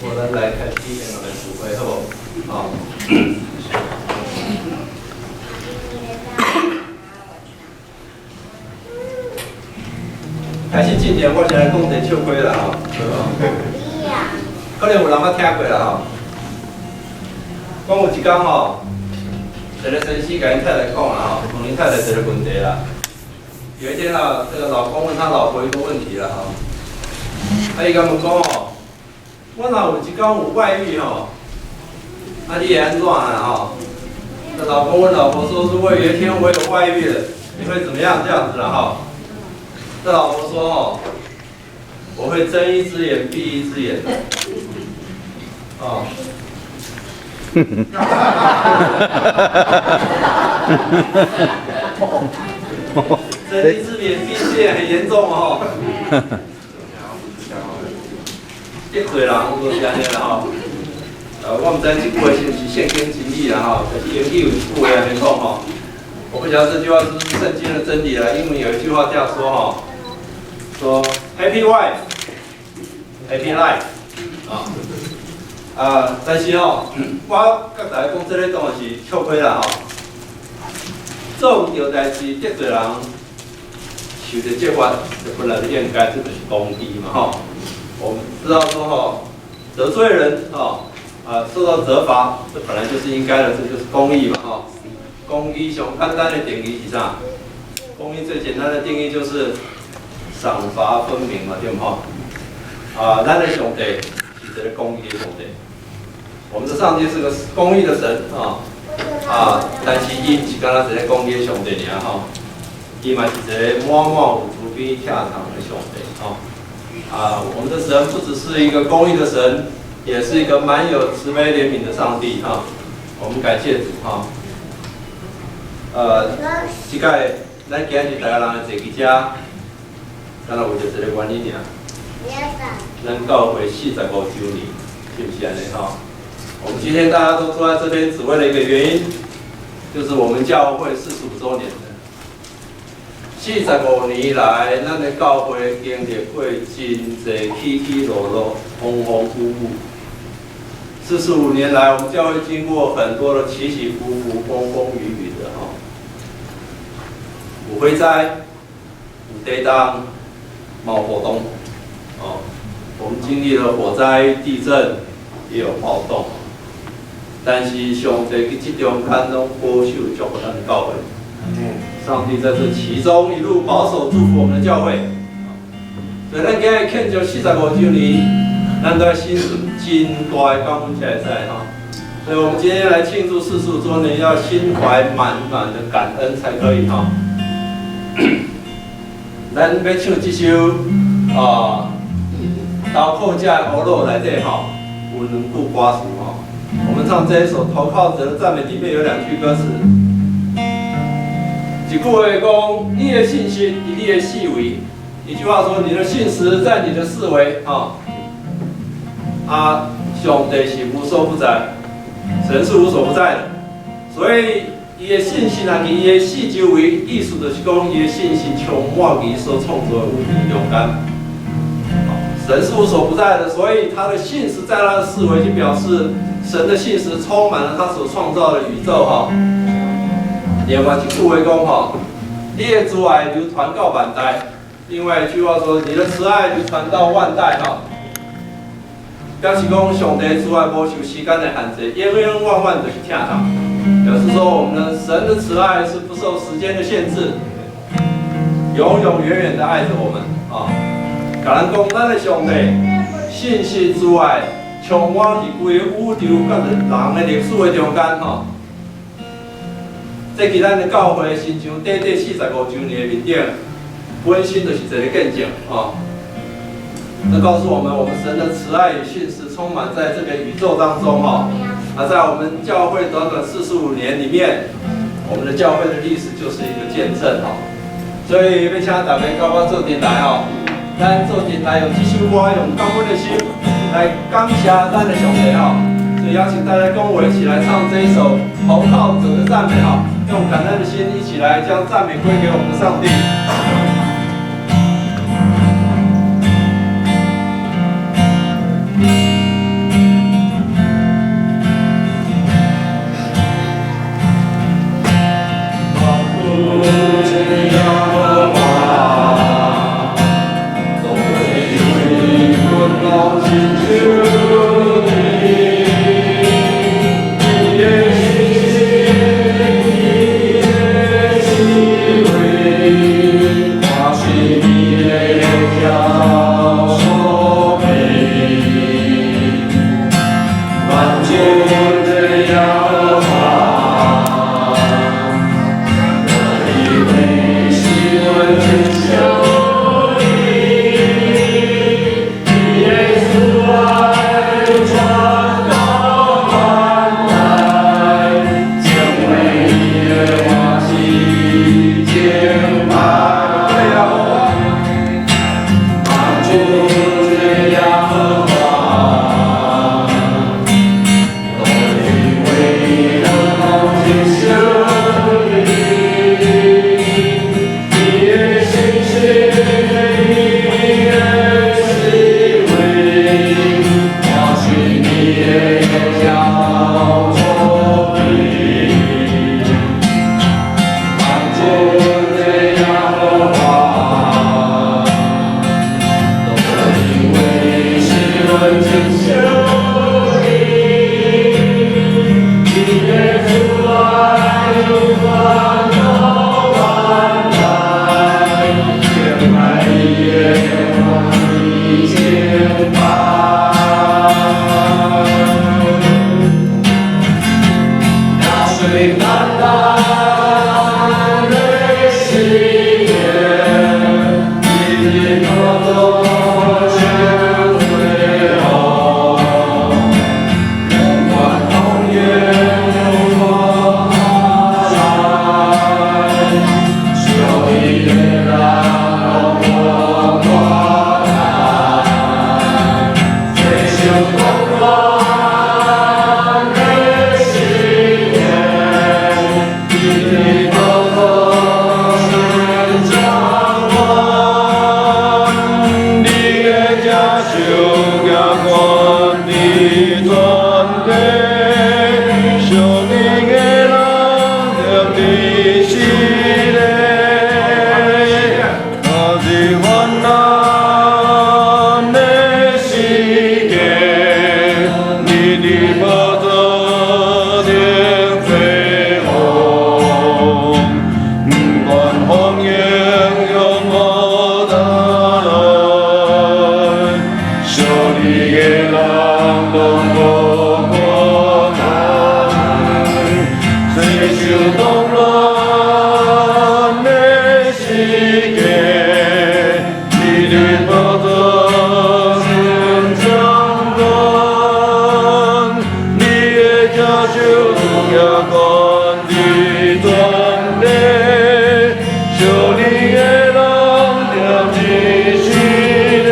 無咱來開始緣來聚會好無？吼。開始之前，我先來講一個笑話啦吼。可能有人捌聽過啦吼。講有一工吼，一个先生共𪜶太太講啦吼，問𪜶太太一個問題啦。有一天啊，這個老公問他老婆一個問題啦吼。啊，伊共問講吼，我若有一工有外遇吼，啊，你會按怎啊吼？這老公問老婆說：如果有一天我有外遇了，你會怎麼樣？這樣子啦吼。這老婆說：哦，我會睜一隻眼閉一隻眼。哦。哈哈哈哈哈！睜一隻眼閉一隻眼很嚴重哦。得罪人都是按呢啦吼。我毋知這句話是毋是聖經真理啦吼，但是英語有一句話按呢講吼。我不曉得這句話是不是聖經的真理啦。英文有一句話這樣說吼，說 Happy wife, happy life 啊。啊，但是吼，我佮大家講這个當然是笑話啦吼。做毋對代誌得罪人，受著責罰，這本來就應該，這就是公義嘛吼。我們知道說吼，得罪人吼，啊受到責罰，這本來就是應該的，這就是公義嘛吼。公義上簡單的定義是啥？公義最簡單的定義就是賞罰分明嘛，對毋吼？啊，咱的上帝是一个公義的上帝。我們的上帝是個公義的神啊，啊，但是伊毋是干焦一个公義的上帝爾吼，伊嘛是一個滿滿有慈悲疼痛的上帝吼。啊，我們的神不只是一個公義的神，也是一個滿有慈悲憐憫的上帝哈。我們感謝主哈。這擺咱今日大家人會坐佇遮，敢若為著一個原因爾。咱教會45週年，是毋是按呢吼？我們今天大家都坐在這邊，只為了一個原因，就是我們教會45週年了。45年來，咱的教會經歷過真濟起起落落、風風雨雨。45年來，我們教會經過很多的起起伏伏、風風雨雨的吼。有火災，有地動，嘛有暴動，哦，我們經歷了火災、地震，也有暴動。但是上帝佇這中間攏保守祝福咱的教會。上帝在這其中一路保守祝福我們的教會。所以咱今日慶祝45週年，咱都愛心存真大的感恩才會使吼。所以我們今天來慶祝45週年，要心懷滿滿的感恩才可以吼。咱欲唱這首啊，投靠者的呵咾內底吼，有兩句歌詞吼。我們唱這一首《投靠者的讚美》，裡面有兩句歌詞。一句話講，你的信實佇你的四圍；一句話說，你的信實在你的四圍。哈，啊，上帝是無所不在，神是無所不在的，所以伊的信實若佇伊的四周圍，意思就是講，伊的信實充滿佇所創造的宇宙中間。神是無所不在的，所以他的信實在他的四圍，就表示神的信實充滿了他所創造的宇宙。哈。另外一句話講吼，你的慈愛流傳到萬代。另外一句話說，你的慈愛流傳到萬代。哈，表示講上帝慈愛無受時間的限制，永永遠遠就是疼痛。表示說，我們的神的慈愛是不受時間的限制，永永遠遠的愛着我們。啊，共咱講，咱的上帝信實慈愛充滿佇規个宇宙佮人的歷史的中間。吼。這佇咱的教會親像短短45週年的面頂，本身就是一個見證，吼。這告訴我們，我們神的慈愛與信實充滿在這個宇宙當中，吼。啊，在我們教會短短45年裡面，我們的教會的歷史就是一個見證，吼。所以欲請大家佮我做陣來，吼，咱做陣來用這首歌，用感恩的心來感謝咱的上帝，吼。所以邀請大家跟我一起來唱這一首《投靠者的讚美》，吼。用感恩的心一起來將讚美歸給我們的上帝。軍的耶和華，以為是阮真勝利，你的慈愛傳到萬代，敬畏你的歡喜敬拜。萬軍的耶和華，因為能盡勝利，你的信實，你的四圍，我是你的腳作比。萬軍的耶和華，因為是阮真勝利，你的慈愛傳到萬代，敬拜你的歡喜敬拜。若水泛濫的時間，日日可做全恢復，不管風雨無在，屬你的人攏無孤單，世上動亂的時間，日日可做全掌管，你的正手舉懸佇全地，屬你的人得佇時咧，若是患難的時間，你佇寶座頂飛鴻，不管風雨勇無大來，屬你的人攏無孤單，世上動亂的時間，你佇寶座頂掌權，你的正手舉懸佇全地，屬你的人得佇時咧。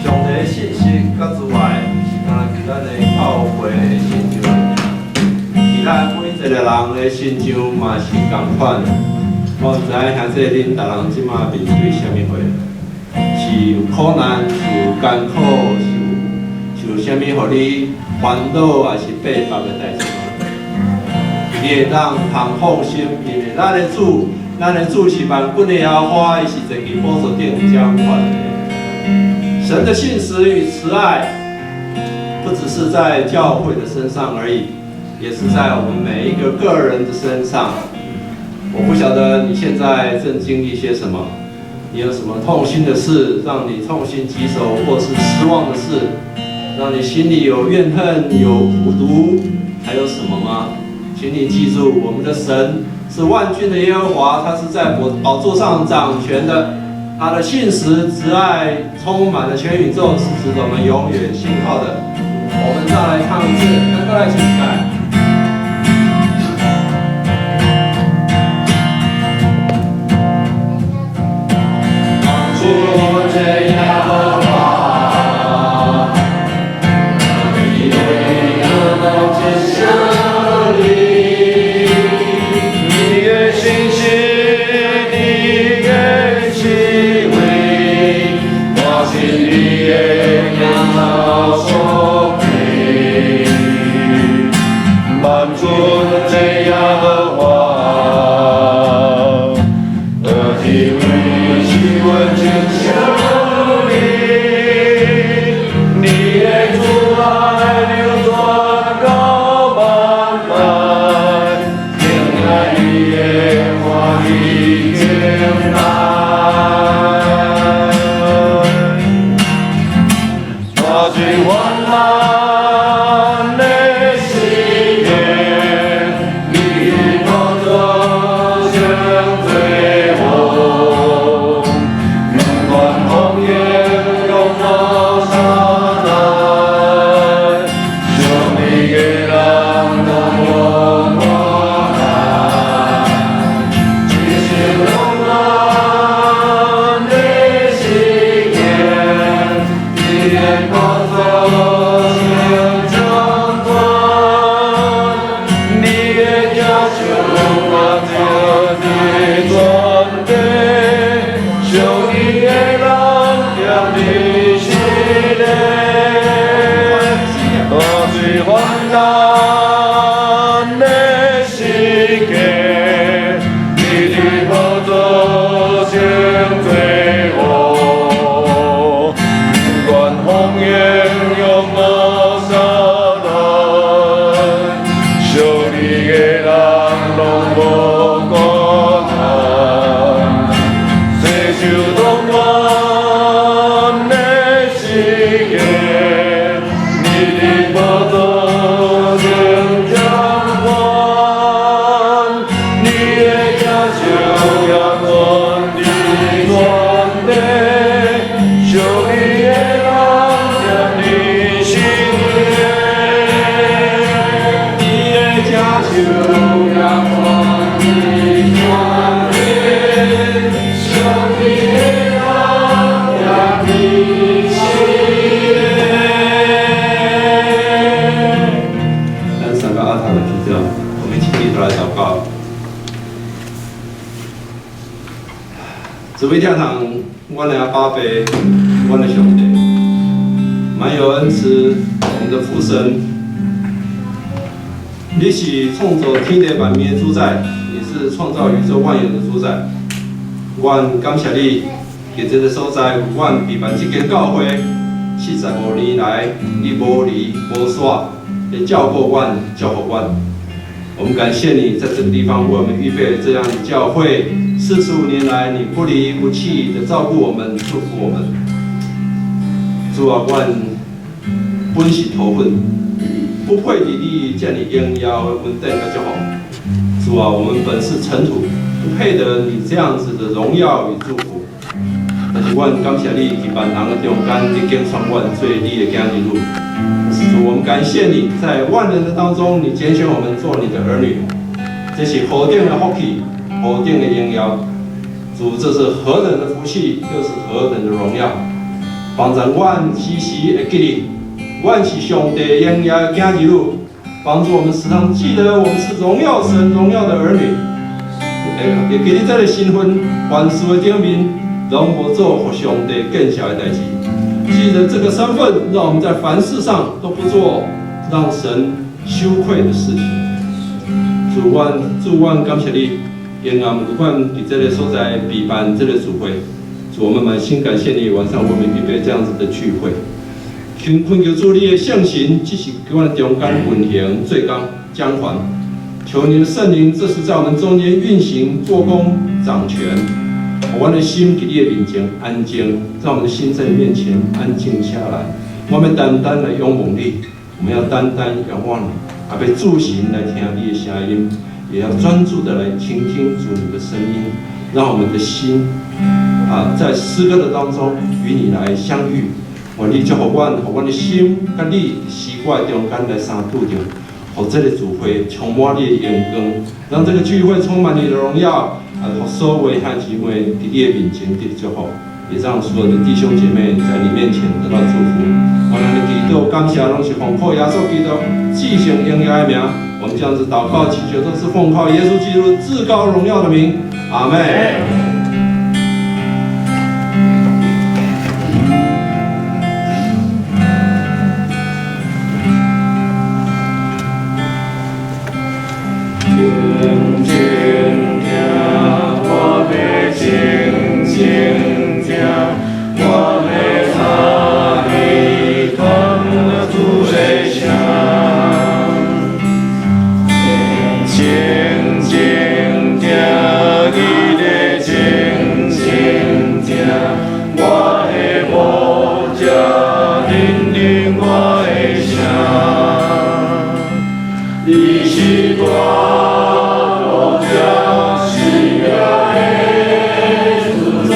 上帝的信實佮慈愛，毋是干焦佇咱的教會的身上爾，佇咱每一個人的身上嘛是仝款的。我毋知影兄弟恁逐人這馬面對啥物貨，是有苦難，是有艱苦，是有啥物予你煩惱，還是迫縛的代誌嗎？你會當通放心，因為咱的主是萬軍的耶和華，伊是坐佇寶座頂掌權的。神的信實與慈愛，不只是在教會的身上而已，也是在我們每一個個人的身上。我不曉得你現在正經歷些什麼，你有什麼痛心的事，讓你痛心疾首，或是失望的事，讓你心裡有怨恨、有苦毒，還有什麼嗎？請你記住，我們的神是萬軍的耶和華，他是在寶座上掌權的，他的信實、慈愛充滿了全宇宙，是值得我們永遠信靠的。我們再來唱一次，咱閣來唱一擺。萬軍的耶和華，你為能盡勝利，你的信實，你的智慧，我心裡的行所庇。萬軍的耶和華，得體為是阮真勝利，你的慈愛流傳到萬代，敬愛你的歡喜敬拜。慈悲天堂，阮的阿爸父，阮的上帝，滿有恩慈，我們的父神，你是創造天地萬物的主宰，你是創造宇宙萬有的主宰。阮感謝你，佇這个所在為阮備辦這間教會，45年來，你無離無煞，來照顧阮，祝福阮。我們感謝你在這個地方為我們預備這樣的教會，45年來你不離不棄的照顧我們，祝福我們。主啊，阮本是土粉，不配佇你這麼榮耀的恩典佮祝福。主啊，我們本是塵土，不配得你這樣子的榮耀與祝福。但是阮感謝你，佇萬人的中間，你揀選阮做你的囝兒女。主，我們感謝你在萬人的當中，你揀選我們做你的兒女，這是何等的福氣，何等的榮耀。主，這是何等的福氣，又是何等的榮耀。幫助阮時時會記得，阮是上帝榮耀的囝兒女，幫助我們時常記得我們是榮耀神榮耀的兒女。會記得這个身份，凡事的頂面，攏無做予上帝見笑的代誌。記得這個身份，讓我們在凡事上都不做讓神羞愧的事情。主，阮主，阮感謝你，永遠不管佇這个所在備辦這個聚會。主，我們滿心感謝你，晚上為我們預備這樣子的聚會。懇懇求主你的聖神，這時佇阮中間運行做工掌權。求你的聖靈，這時在我們中間運行做工掌權。阮的心佇你的面前安靜，讓我們的心在你面前安靜下來。我們單單來仰望你，我們要單單仰望你，也欲注神來聽你的聲音，也要專注的來傾聽主你的聲音，讓我們的心啊，在詩歌的當中與你來相遇。願你祝福阮，予阮的心佮你詩歌中間來相拄著，予這个聚會充滿你的榮光，讓這個聚會充滿你的榮耀。啊，予所有兄姊妹佇你的面前得祝福，也讓所有的弟兄姐妹在你面前得到祝福。我們的祈禱感謝攏是奉靠耶穌基督至聖榮耀的名，我們這樣子禱告祈求，都是奉靠耶穌基督至高榮耀的名。阿們。靜靜聽，我欲靜靜聽，我欲參與傳主的聲。靜靜聽，伊咧靜靜聽，我的牧者聆聽我的聲。你是大牧者，生命的主宰，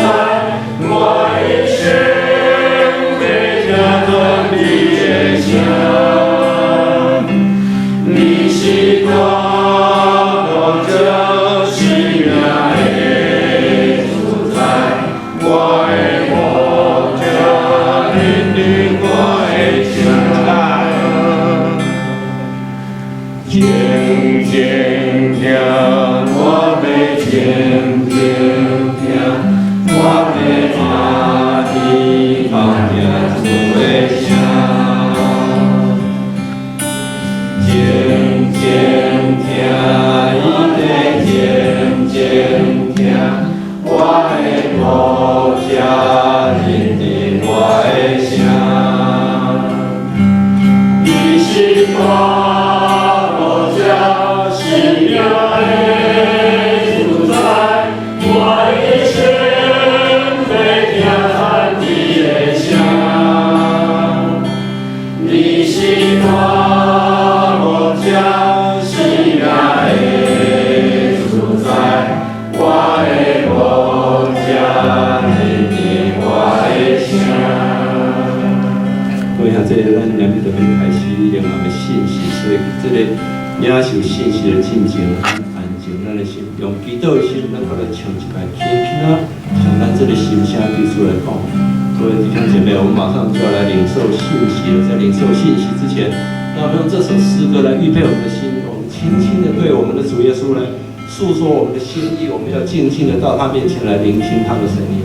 我一生欲聽傳你的聲。你是大牧者，生命的主宰，我的牧者聆聽我的聲。靜靜聽，我欲靜靜聽，我欲聽伊旁聽主的聲。靜靜聽，伊咧靜靜聽，我的牧者聆聽我的聲。你是大牧者，生命的主宰，我一生欲聽傳你的聲。你是大牧者，生命的主宰，我的牧者聆聽我的聲。各位兄弟，咱今日就欲開始另外的信息，所以這个領受信息的進前，安靜咱的心，用祈禱的心，咱閣來唱一擺，輕輕仔，將咱這个心聲對主來講。各位弟兄姐妹，我們馬上就要來領受信息了。在領受信息之前，讓我們用這首詩歌來預備我們的心，我們輕輕的對我們的主耶穌來訴說我們的心意，我們要靜靜的到他面前來聆聽他的聲音。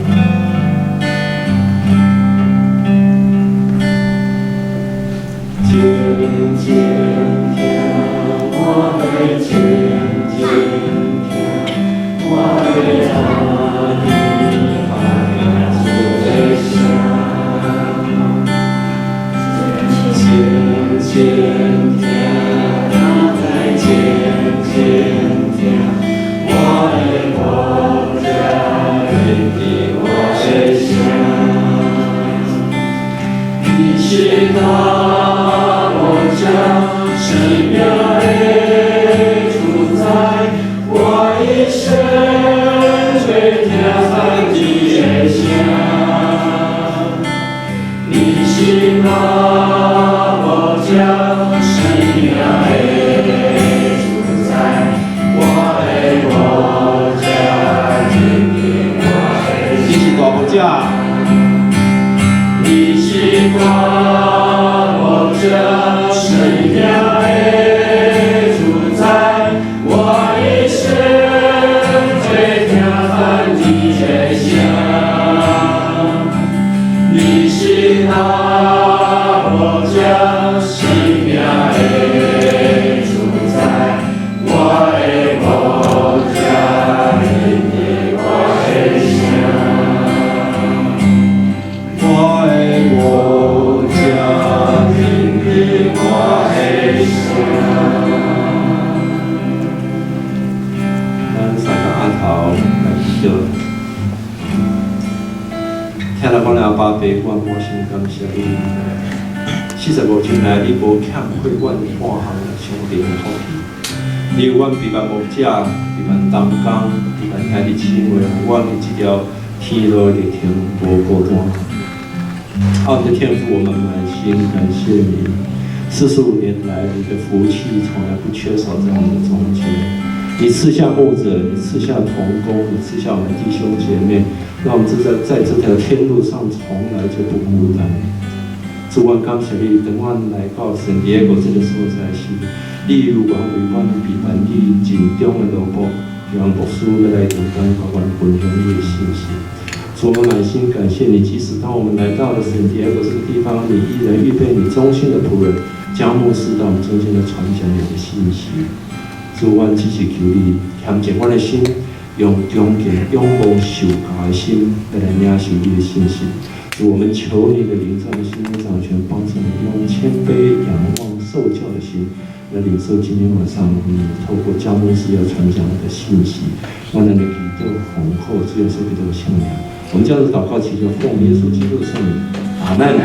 大牧者，生命的主宰，我一生做聽讚你的聲。你是大牧者，生命的主宰，我的牧者，引領我的。你是大牧者。你是大牧者，生命的主宰，我一生做聽讚你的聲。你是大牧者，生命的主宰，我的牧者，引領我的聲。我的牧者，引領我的聲。咱三個阿頭來祈禱。聽了講了阿爸父，我滿心感謝你。45周來，你無欠缺阮半項上帝的福氣。你有阮陪伴牧者，陪伴同工，陪伴兄弟姊妹，予阮佇這條天路的歷程無孤單。阿們的天父，我們滿心感謝你。45年來，你的福氣從來不缺少在我們的中間。你賜下牧者，你賜下同工，你賜下我們弟兄姐妹，讓我們這在這條天路上從來就不孤單。主，阮感謝你，當阮來到聖地亞哥這個所在時，你有願為阮備辦你盡忠的奴僕，讓牧師欲來中間共阮分享你的信息。主，我們滿心感謝你，即使當我們來到了聖地亞哥這個地方，你依然預備你忠心的僕人江牧師到我們中間來傳講你的信息。主，阮只是求你謙靜阮的心，用恭敬、仰望、受教的心來領受你的信息。主，我們求你的靈在我們心中掌權，幫助我們用謙卑、仰望、受教的心來領受今天晚上你透過江牧師要傳講的信息。萬能的祈禱豐厚，主耶穌基督的聖名。我們這樣子禱告，祈求奉耶穌基督的聖名，阿門。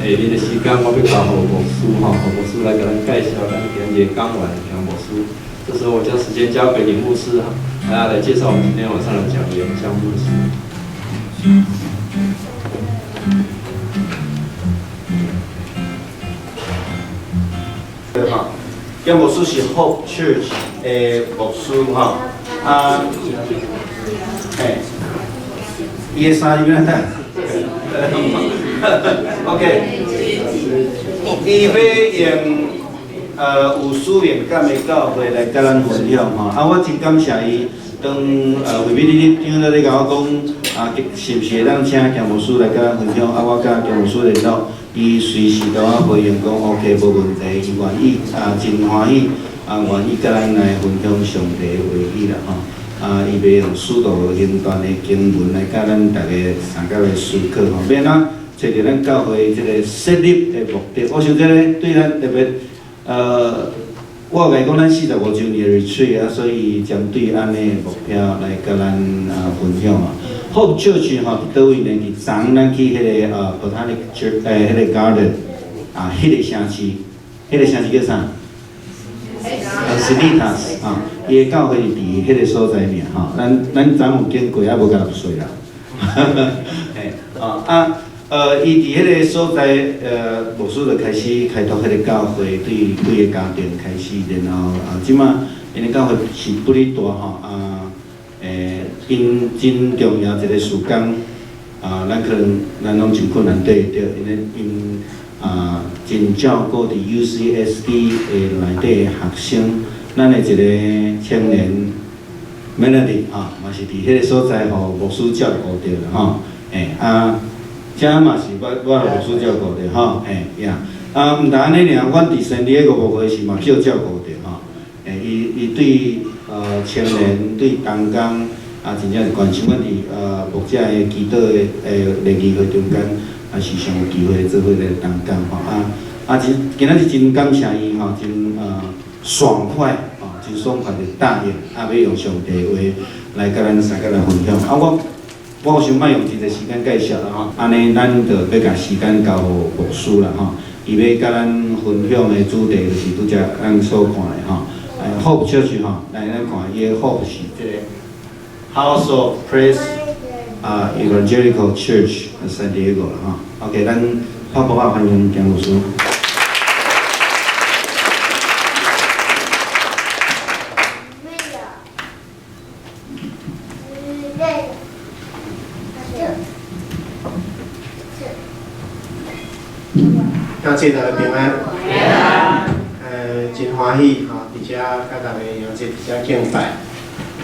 下面的時間，我欲交予牧師吼，予牧師來共咱介紹咱今日的講員江牧師。這時候，我將時間交給林牧師，大家來介紹我們今天晚上的講員江牧師。吼，江牧師是 Hope Church 的牧師吼，啊，嘿，伊的衫入來等。OK，伊欲用有使命感的教會來佮咱分享吼，啊，我真感謝伊，當惠美你長老咧共我講，啊，是毋是會當請江牧師來佮咱分享？啊，我佮江牧師聯絡，伊隨時共我回應講 OK，無問題，伊願意啊，真歡喜啊，願意佮咱來分享上帝的話語啦吼。啊，伊欲用使徒行傳的經文來佮咱逐家相共來思考吼，欲按怎揣著咱教會這個設立的目的。我想這个對咱特別，我共伊講咱45週年的 retreat 啊，所以針對按呢目標來佮咱分享啊。Hope Church 吼，佇佗位呢？佇昨咱去彼个Botanic Church 彼個 Garden 啊，彼個城市，彼個城市叫啥？Encinitas 啊，伊的教會是佇彼個所在爾吼。咱昨有經過，猶無共入說啦。嘿，啊，伊佇彼個所在，牧師就開始開拓彼個教會，對幾个家庭開始，然後啊，這馬𪜶的教會是不哩大吼啊，𪜶真重要一個事工啊，咱可能咱攏真困難對對，因為𪜶啊真照顧佇 UCSD 的內底的學生，咱的一個青年 Melody 吼，嘛是佇彼個所在予牧師照顧著啦吼，欸啊，遮嘛是我予牧師照顧著吼，嘿呀，啊，毋但按呢爾，阮佇聖地個牧會時嘛叫照顧著吼，欸，伊對青年對同工啊，真正是關心。阮佇牧者的祈禱的聯誼會中間，也時常有機會做伙來同工吼，啊啊真今仔日真感謝伊吼，真爽快吼，真爽快就答應，啊欲用上帝話來佮咱三個來分享。啊，我我想莫用真濟時間介紹啦吼，按呢咱就欲共時間交予牧師啦吼，伊欲佮咱分享的主題就是拄才咱所看的吼，Hope Church 吼，來咱看伊的 Hope 是這个 House of Praise 啊 Evangelical Church San Diego 啦吼，OK，咱拍鼓仔歡迎江牧師。感謝大家平安。真歡喜吼，佇遮佮大家用這佇遮敬拜。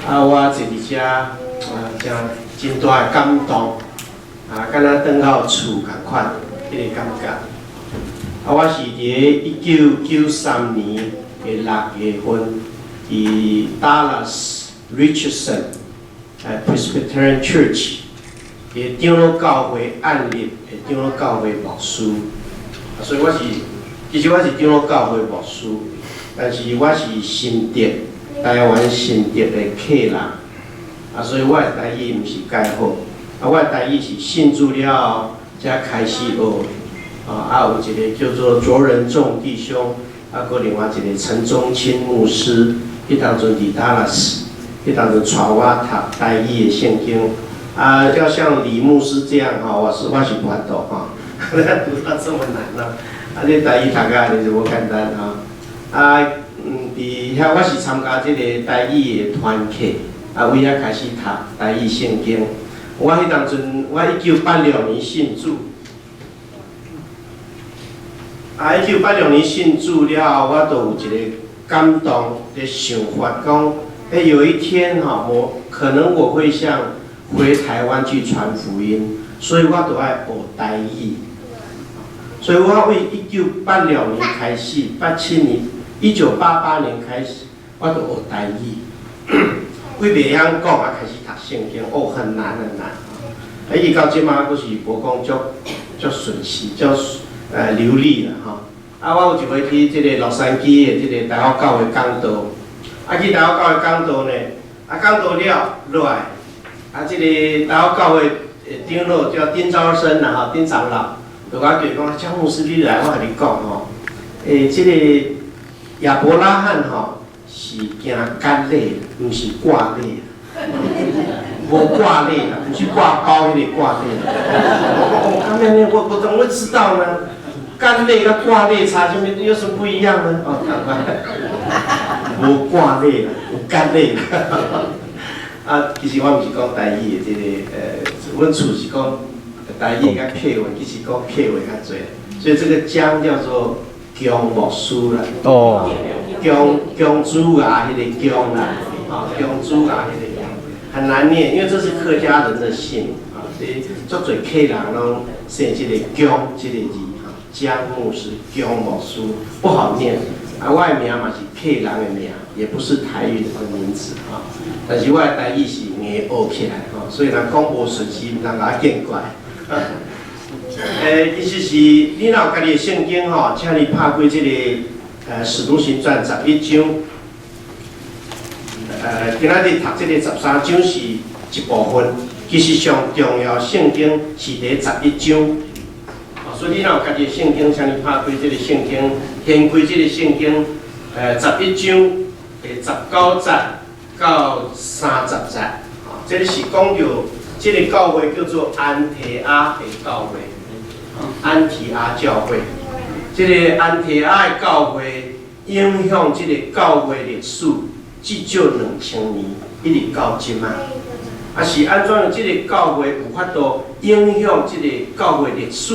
啊，我坐佇遮，啊，真真大的感動，啊，敢若轉到厝仝款，彼个感覺。啊，我是佇咧1993年的6月份，佇 Dallas Richardson Presbyterian Church 的長老教會按立的長老教會牧師。所以我是，其實我是長老教會牧師，但是我是新竹，台灣新竹的客人，啊，所以我的台語毋是蓋好，啊，我的台語是信主了後才開始學，啊，有一个叫做卓仁仲弟兄，啊，閣另外一个陳宗清牧師，彼當陣佇達拉斯，彼當陣帶我讀台語的聖經，啊，要像李牧師這樣吼，我是無法度吼。讀到這麼難咯，啊！這台語讀甲就是無簡單吼。啊，佇遐我是參加這個台語的團契，啊，為遐開始讀台語聖經。我彼當陣，我1986年信主。啊，1986年信主了後，我就有一个感動的想法，講，欸，有一天吼，我可能我會像回台灣去傳福音，所以我就愛學台語。所以我為1986年開始，87年，1988年開始，我就學台語。為袂曉講啊，開始讀聖經，哦，很難很難。啊，一直到這馬，閣是無講足足順勢，足流利啦吼。啊，我有一回去這个洛杉磯的這个大學教會講道，啊，去大學教會講道呢，啊，講道了落來，啊，這个大學教會的長老叫丁昭生啦吼，丁長老。就共我叫講，江牧師你來，我共你講吼，欸，這个亞伯拉罕吼是行割禮，毋是割禮，無割禮啦，毋是掛包彼个割禮。我講哦，咁樣呢，我怎麼會知道呢？割禮佮割禮差啥物？有什麼不一樣呢？哦，趕快，無割禮啦，有割禮啦。啊，其實我毋是講台語的這个，阮厝是講台語佮客話，其實講客話較濟，所以這个江叫做姜牧師啦。哦。姜姜子牙彼个姜啦，啊，姜子牙彼个姜，很難念，因為這是客家人的姓啊，所以足濟客人攏姓這个姜這個字，哈，姜牧師、姜牧師不好念。啊，我的名嘛是客人的名，也不是台語的名字啊。但是我的台語是硬學起來吼，所以若講無順勢，毋通共我見怪。其實是你若有家己的聖經吼，請你拍開這个《使徒行傳》11章。今仔日讀這个13章是一部分，其實上重要聖經是佇十一章。所以你若有家己的聖經，請你拍開這个聖經，掀開這个聖經，十一章的19節到30節，啊，這个是講著這个教會叫做安提阿的教會，安提阿教會，這个安提阿的教會影響這个教會歷史至少2000年，一直到這馬。啊，是按怎樣？這个教會有法度影響這个教會歷史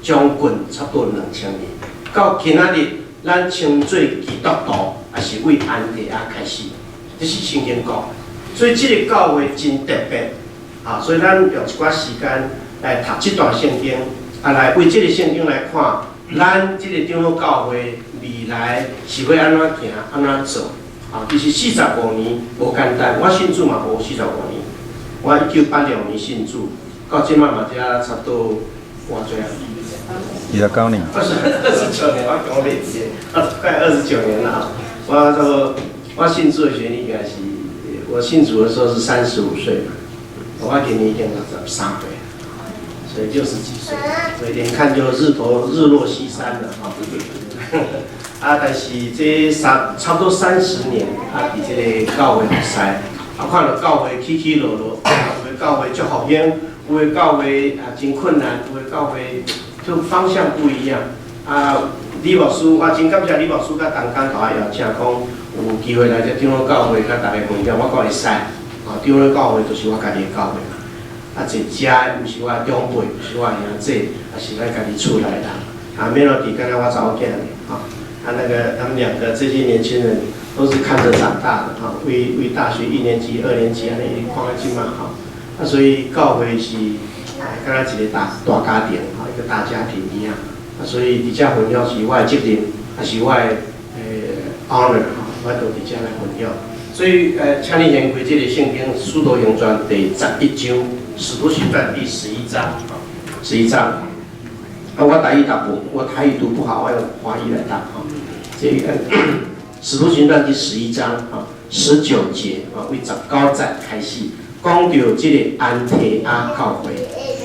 將近差不多2000年？到今仔日，咱稱做基督徒，也是為安提阿開始，這是聖經講。所以這个教會真特別，啊，所以咱用一寡時間來讀這段聖經，啊，來為這个聖經來看，咱這個長老教會未來是欲按怎行、按怎做？啊，其實45年無簡單，我信主嘛無四十五年，我1986年信主，到這馬嘛才差不多偌濟啊？29年。29年，我講袂記，快29年了。我這個我信主的時候應該是，我信主的時候是35歲嘛。我今年已經63歲，所以60幾歲，所以眼看就日頭日落西山了哈。啊，但是這差不多30年，啊，佇這个教會服侍，啊，看著教會起起落落，有的教會足復興，有的教會啊真困難，有的教會就方向不一樣。啊，李牧師，我真感謝李牧師佮同工共我邀請，講有機會來這長老教會佮大家分享，我講會使。啊，長老教會就是我家己的教會嘛。啊，坐遮的毋是我的長輩，毋是我的兄弟，啊是咱家己厝內人。啊，Melody 敢若我查某囝呢，哈。啊，那個他們兩個這些年輕人都是看着長大的，哈，為為大學一年級、二年級按呢一直看到這馬，哈。啊，所以教會是，敢若一個大大家庭，哈，一個大家庭一樣。啊，所以佇遮分享是我的責任，也是我的honor，哈，我都佇遮來分享。所以，請你掀開這個聖經《使徒行傳》第11章，《使徒行傳》第11章，啊，十一章。啊，我台語讀無，我台語讀不好，我用華語來讀，哈。這個《使徒行傳》第11章，啊，19節，啊，為19節開始講著這个安提阿教會。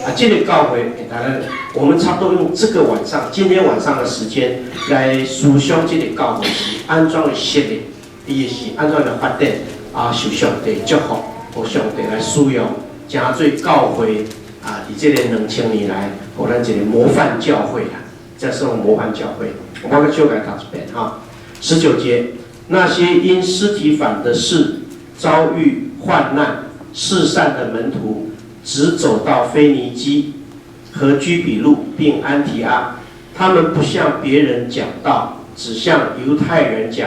啊，這个教會，當然，我們差不多用這個晚上，今天晚上的時間來思想這個教會是按怎的設立，伊是按怎的發展，啊，受上帝祝福，予上帝來使用，成做教會啊，佇這个2000年來，予咱一个模範教會啦，這是模範教會。我閣小共讀一遍哈，19節，那些因司提反的事遭遇患難、四散的門徒，直走到腓尼基和居比路，並安提阿。他們不向別人講道，只向猶太人講。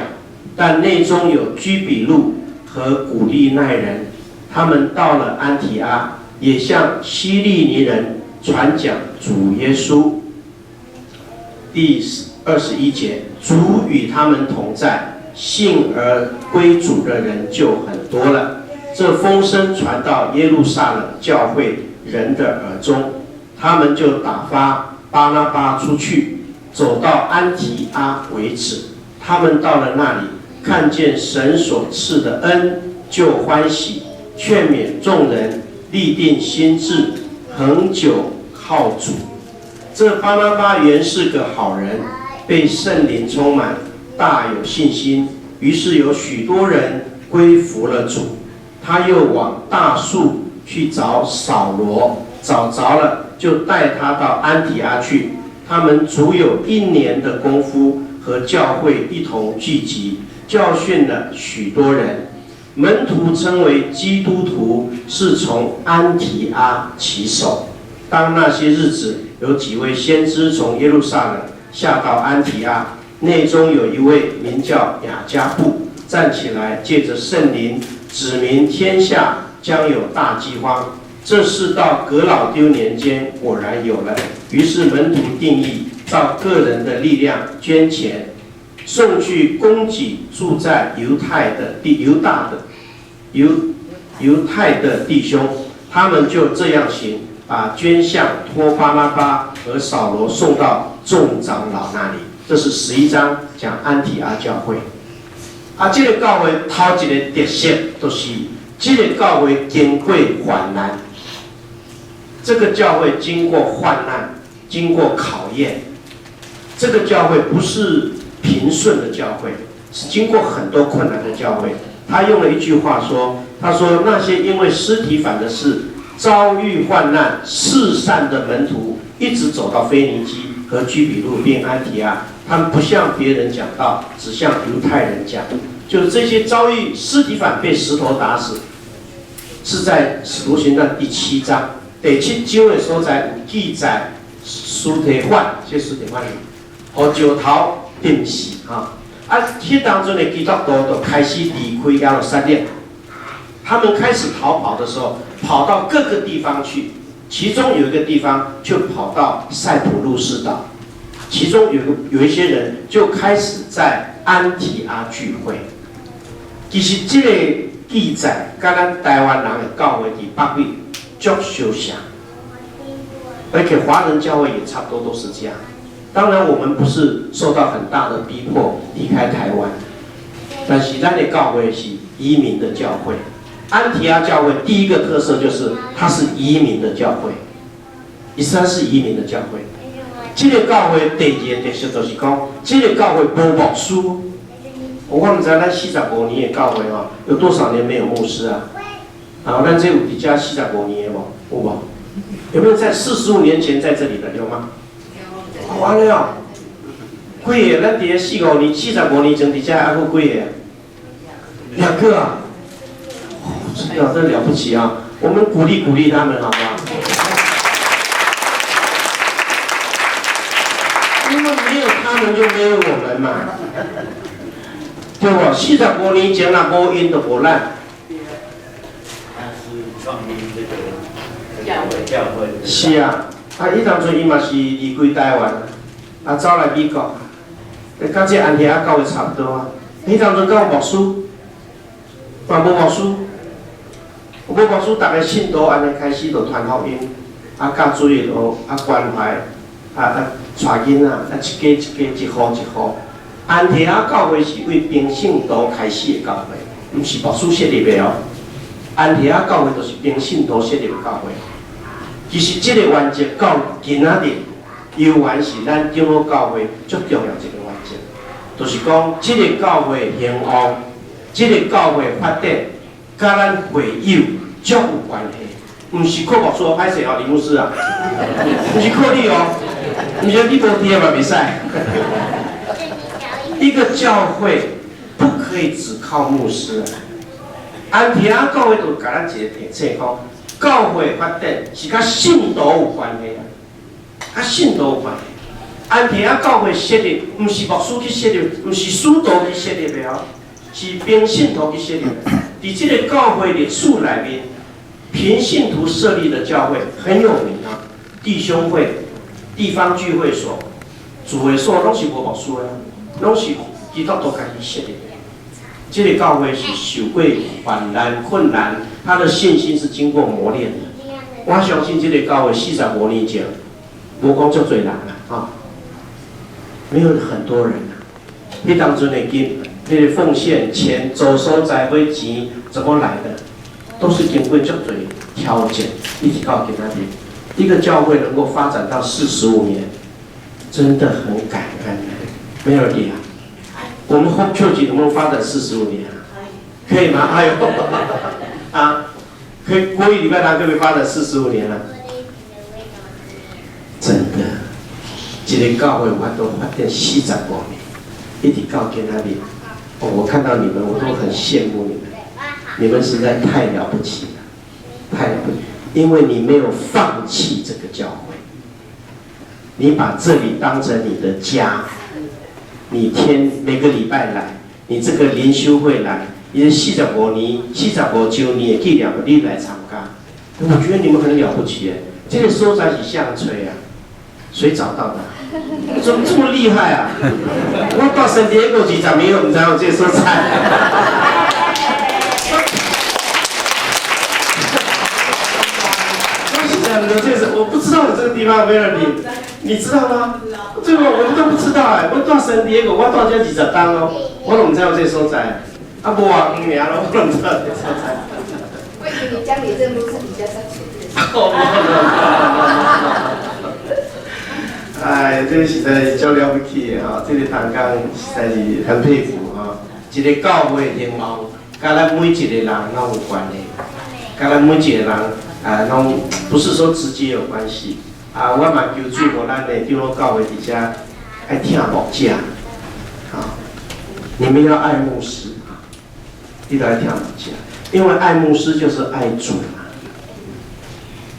但內中有居比路和古利奈人，他們到了安提阿，也向希利尼人傳講主耶穌。第21節，主與他們同在，信而歸主的人就很多了。這風聲傳到耶路撒冷教會人的耳中，他們就打發巴拿巴出去，走到安提阿為止。他們到了那裡，看見神所賜的恩，就歡喜，勸勉眾人立定心志，恆久靠主。這巴拿巴原是個好人，被聖靈充滿，大有信心，於是有許多人歸服了主。他又往大數去找掃羅，找著了，就帶他到安提阿去。他們足有一年的功夫，和教會一同聚集，教訓了許多人。門徒稱為基督徒，是從安提阿起首。當那些日子，有幾位先知從耶路撒冷下到安提阿，內中有一位名叫雅加布，站起來，借着聖靈指明天下將有大饑荒。這事到革老丟年間果然有了。於是門徒定意，照各人的力量捐錢，送去供給住在猶太的弟猶大的猶猶太的弟兄。他們就這樣行，把捐項託巴拿巴和掃羅送到眾長老那裡。這是11章講安提阿教會。啊，這个教會頭一个特色，就是這个教會經過患難。這個教會經過患難，經過考驗。這個教會不是平順的教會，是經過很多困難的教會。他用了一句話說：“他說那些因為司提反的事遭遇患難、四散的門徒，一直走到腓尼基和居比路並安提阿，他們不向別人講道，只向猶太人講。就是這些遭遇司提反被石頭打死，是在使徒行傳第七章第七章的所在有記載，司提反，這司提反，予石頭釘死哈。啊，彼當陣的基督徒就開始離開耶路撒冷，他們開始逃跑的時候，跑到各個地方去，其中有一個地方就跑到塞浦路斯島，其中有一些人就開始在安提阿聚會。其實這個記載，佮咱台灣人的教會佇北美足相像，而且華人教會也差不多都是這樣。當然，我們不是受到很大的逼迫離開台灣，但是咱的教會是移民的教會。安提阿教會第一個特色就是它是移民的教會，伊說是移民的教會。這個教會第二個特色就是講，這個教會無牧師。我毋知咱四十五年的教會吼，有多少年沒有牧師啊？啊，咱這有佇遮四十五年的無？有無？有沒有在45年前在這裡的？有嗎？有。完了，幾個？咱佇咧四五年、四十五年前佇遮還閣幾個？兩個啊！真的，真了不起啊！我們鼓勵鼓勵他們，好不好？因為沒有他們就沒有我們嘛，對不？四十五年前若無𪜶就無咱。他是創立這個教會，教會。是啊，啊，伊當陣伊嘛是離開台灣，啊，走來美國，佮這安提阿教會差不多啊。彼當陣敢有牧師，嘛無牧師，無牧師，逐个信徒按呢開始就傳福音，啊，教主日學，啊，關懷，啊啊，帶囡仔，啊，一家一家，一戶一戶。安提阿教會是為平信徒開始的教會，毋是牧師設立的哦。安提阿教會就是平信徒設立的教會。其實這個原則到今仔日，猶原是咱長老教會足重要一個原則，就是講這個教會興旺，這個教會發展，佮咱會友足有關係。毋是靠牧師，歹勢哦，李牧師啊，毋是靠你哦，毋是你無佇嘛袂使。一個教會不可以只靠牧師。安提阿教會就共咱一個提醒講，教會發展是佮信徒有關係啊，佮信徒有關係。安提阿教會設立，毋是牧師去設立，毋是使徒去設立的哦，是平信徒去設立的。佇這個教會歷史內面，平信徒設立的教會很有名啊，弟兄會、地方聚會所、聚會所攏是無牧師的，攏是基督徒家己設立的。這個教會是受過患難困難，他的信心是經過磨練的。我相信這個教會四十五年前，無講足濟人啦，啊，沒有很多人啊。彼當陣的金，那個奉獻錢、租所在、買錢，怎麼來的？都是經過足濟挑戰，一直到今仔日。一個教會能夠發展到四十五年，真的很感恩。沒有理啊。我們 Hope Church 能不能發展四十五年啊？可以嗎？哎呦，啊，可以。國語禮拜堂可不可以發展四十五年了？真的，一個教會有法度發展四十五年，一直到今仔日。哦，我看到你們，我都很羨慕你們。你們實在太了不起了，太了不起！因為你沒有放棄這個教會，你把這裡當成你的家。你天每個禮拜來，你這個靈修會來，你四十五年、四十五週年的紀念，你來參加，我覺得你們很了不起哎！這個所在是誰揣啊？誰找到的？怎麼這麼厲害啊？我到聖地亞哥二十年，我毋知有這個所在。我實在毋知這個，我不知道有這個地方，沒有你，你知道嗎？這個我們都不知道哎，我蹛聖地亞哥，我蹛遮20冬哦，我攏毋知有這個所在。啊，無偌遠爾咯，我攏毋知道這個所在。我以為你講你這路是比較上前哦，哎，這個實在是足了不起的吼，這個同工實在是很佩服吼。一個教會興旺，佮咱每一個人攏有關係，佮咱每一個人啊，攏不是說直接有關係。啊，我嘛求主予咱的長老教會佇遮愛疼牧者，啊，你們要愛牧師啊，你都愛疼牧者，因為愛牧師就是愛主嘛。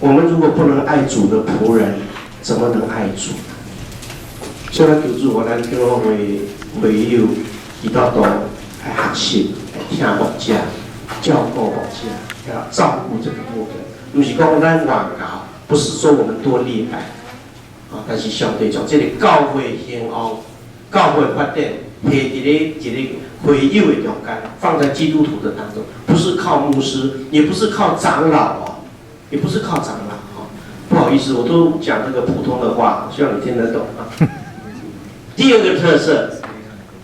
我們如果不能愛主的僕人，怎麼能愛主？所以，求主予咱長老會會友基督徒愛學習，愛疼牧者，照顧牧者，要照顧這個牧者，毋是講咱偌𠢕。不是說我們多厲害，啊！但是上帝將這個教會興旺、教會發展，擺佇咧一個會友的中間，放在基督徒的當中，不是靠牧師，也不是靠長老哦，也不是靠長老哦。不好意思，我都講這個普通的話，希望你聽得懂啊。第二個特色，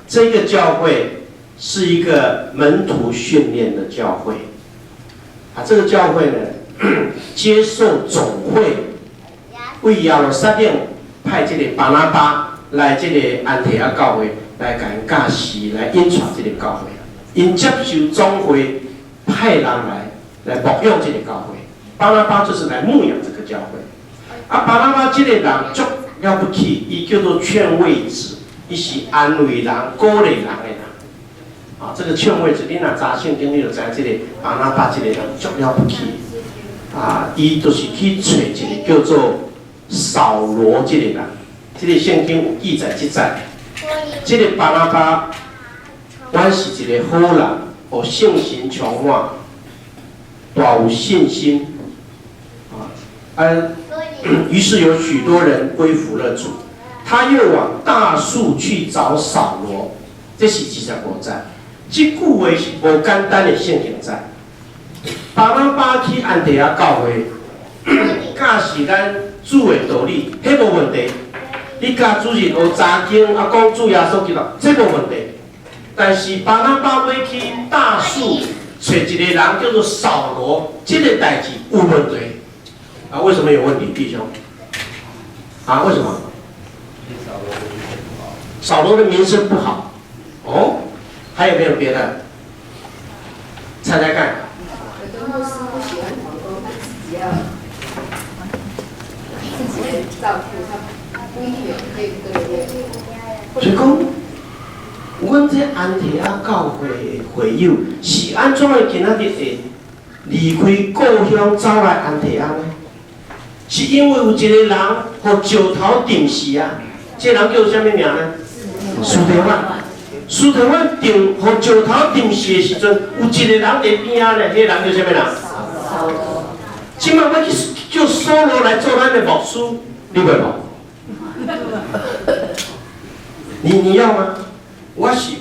這個教會是一個門徒訓練的教會。啊，這個教會呢，接受總會為耶路撒冷派這個巴拿巴來這個安提阿教會來共𪜶教示，來引帶這個教會。𪜶接受總會派人來牧養這個教會。巴拿巴就是來牧養這個教會。啊，巴拿巴這個人足了不起，伊叫做勸慰子，伊是安慰人、鼓勵人的人。啊，這個勸慰子，你若查聖經，你就知這個巴拿巴這個人足了不起。啊，伊就是去揣一個叫做掃羅這個人，這個聖經有記載記載。這個巴拿巴，原是一個好人，予聖神充滿，大有信心。啊，於是有許多人歸服了主。他又往大數去找掃羅，這是25節。這句話是無簡單的聖經節。巴拿巴去安提阿教會，教示咱主的道理，彼無問題。你教主日學查經，啊講主耶穌基督，這無問題。但是巴拿巴欲去大數揣一個人叫做掃羅，這個代誌有問題。啊，為什麼有問題，弟兄？啊，為什麼？掃羅的名聲不好。哦，還有沒有別的？猜猜看。有的牧師不喜歡同工，他自己要自己來照顧，他不一定有可以對不對？所以講，阮這安提阿教會的會友是按怎會今仔日會離開故鄉走來安提阿呢？是因為有一個人予石頭釘死啊！這個人叫啥物名呢？司提反。司提反釘予石頭釘死的時陣，有一個人佇邊仔咧，彼個人叫啥物人？這擺欲去叫掃羅來做咱的牧師，你欲無？你要嗎？我是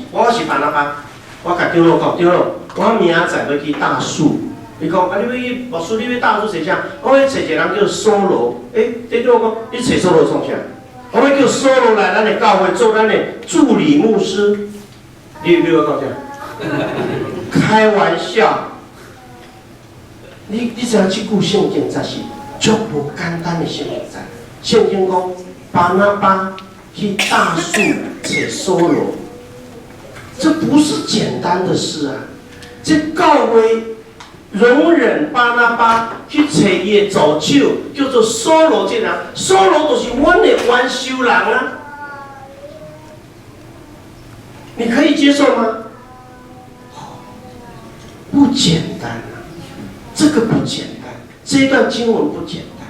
巴拿巴，我共長老講，長老，我明仔載欲去大數。伊講啊，你欲去牧師，你欲大數揣啥？我欲揣一個人叫掃羅。欸，這長老講，你揣掃羅創啥？我欲叫掃羅來咱的教會做咱的助理牧師。你欲講啥？開玩笑！你知影這句聖經才是足無簡單的聖經節。聖經講巴拿巴去大數揣掃羅，這不是簡單的事啊！這教會容忍巴拿巴去揣伊的助手，叫做掃羅這人，掃羅就是阮的冤仇人啊！你可以接受嗎？不簡單啊，這個不簡單，這段經文不簡單。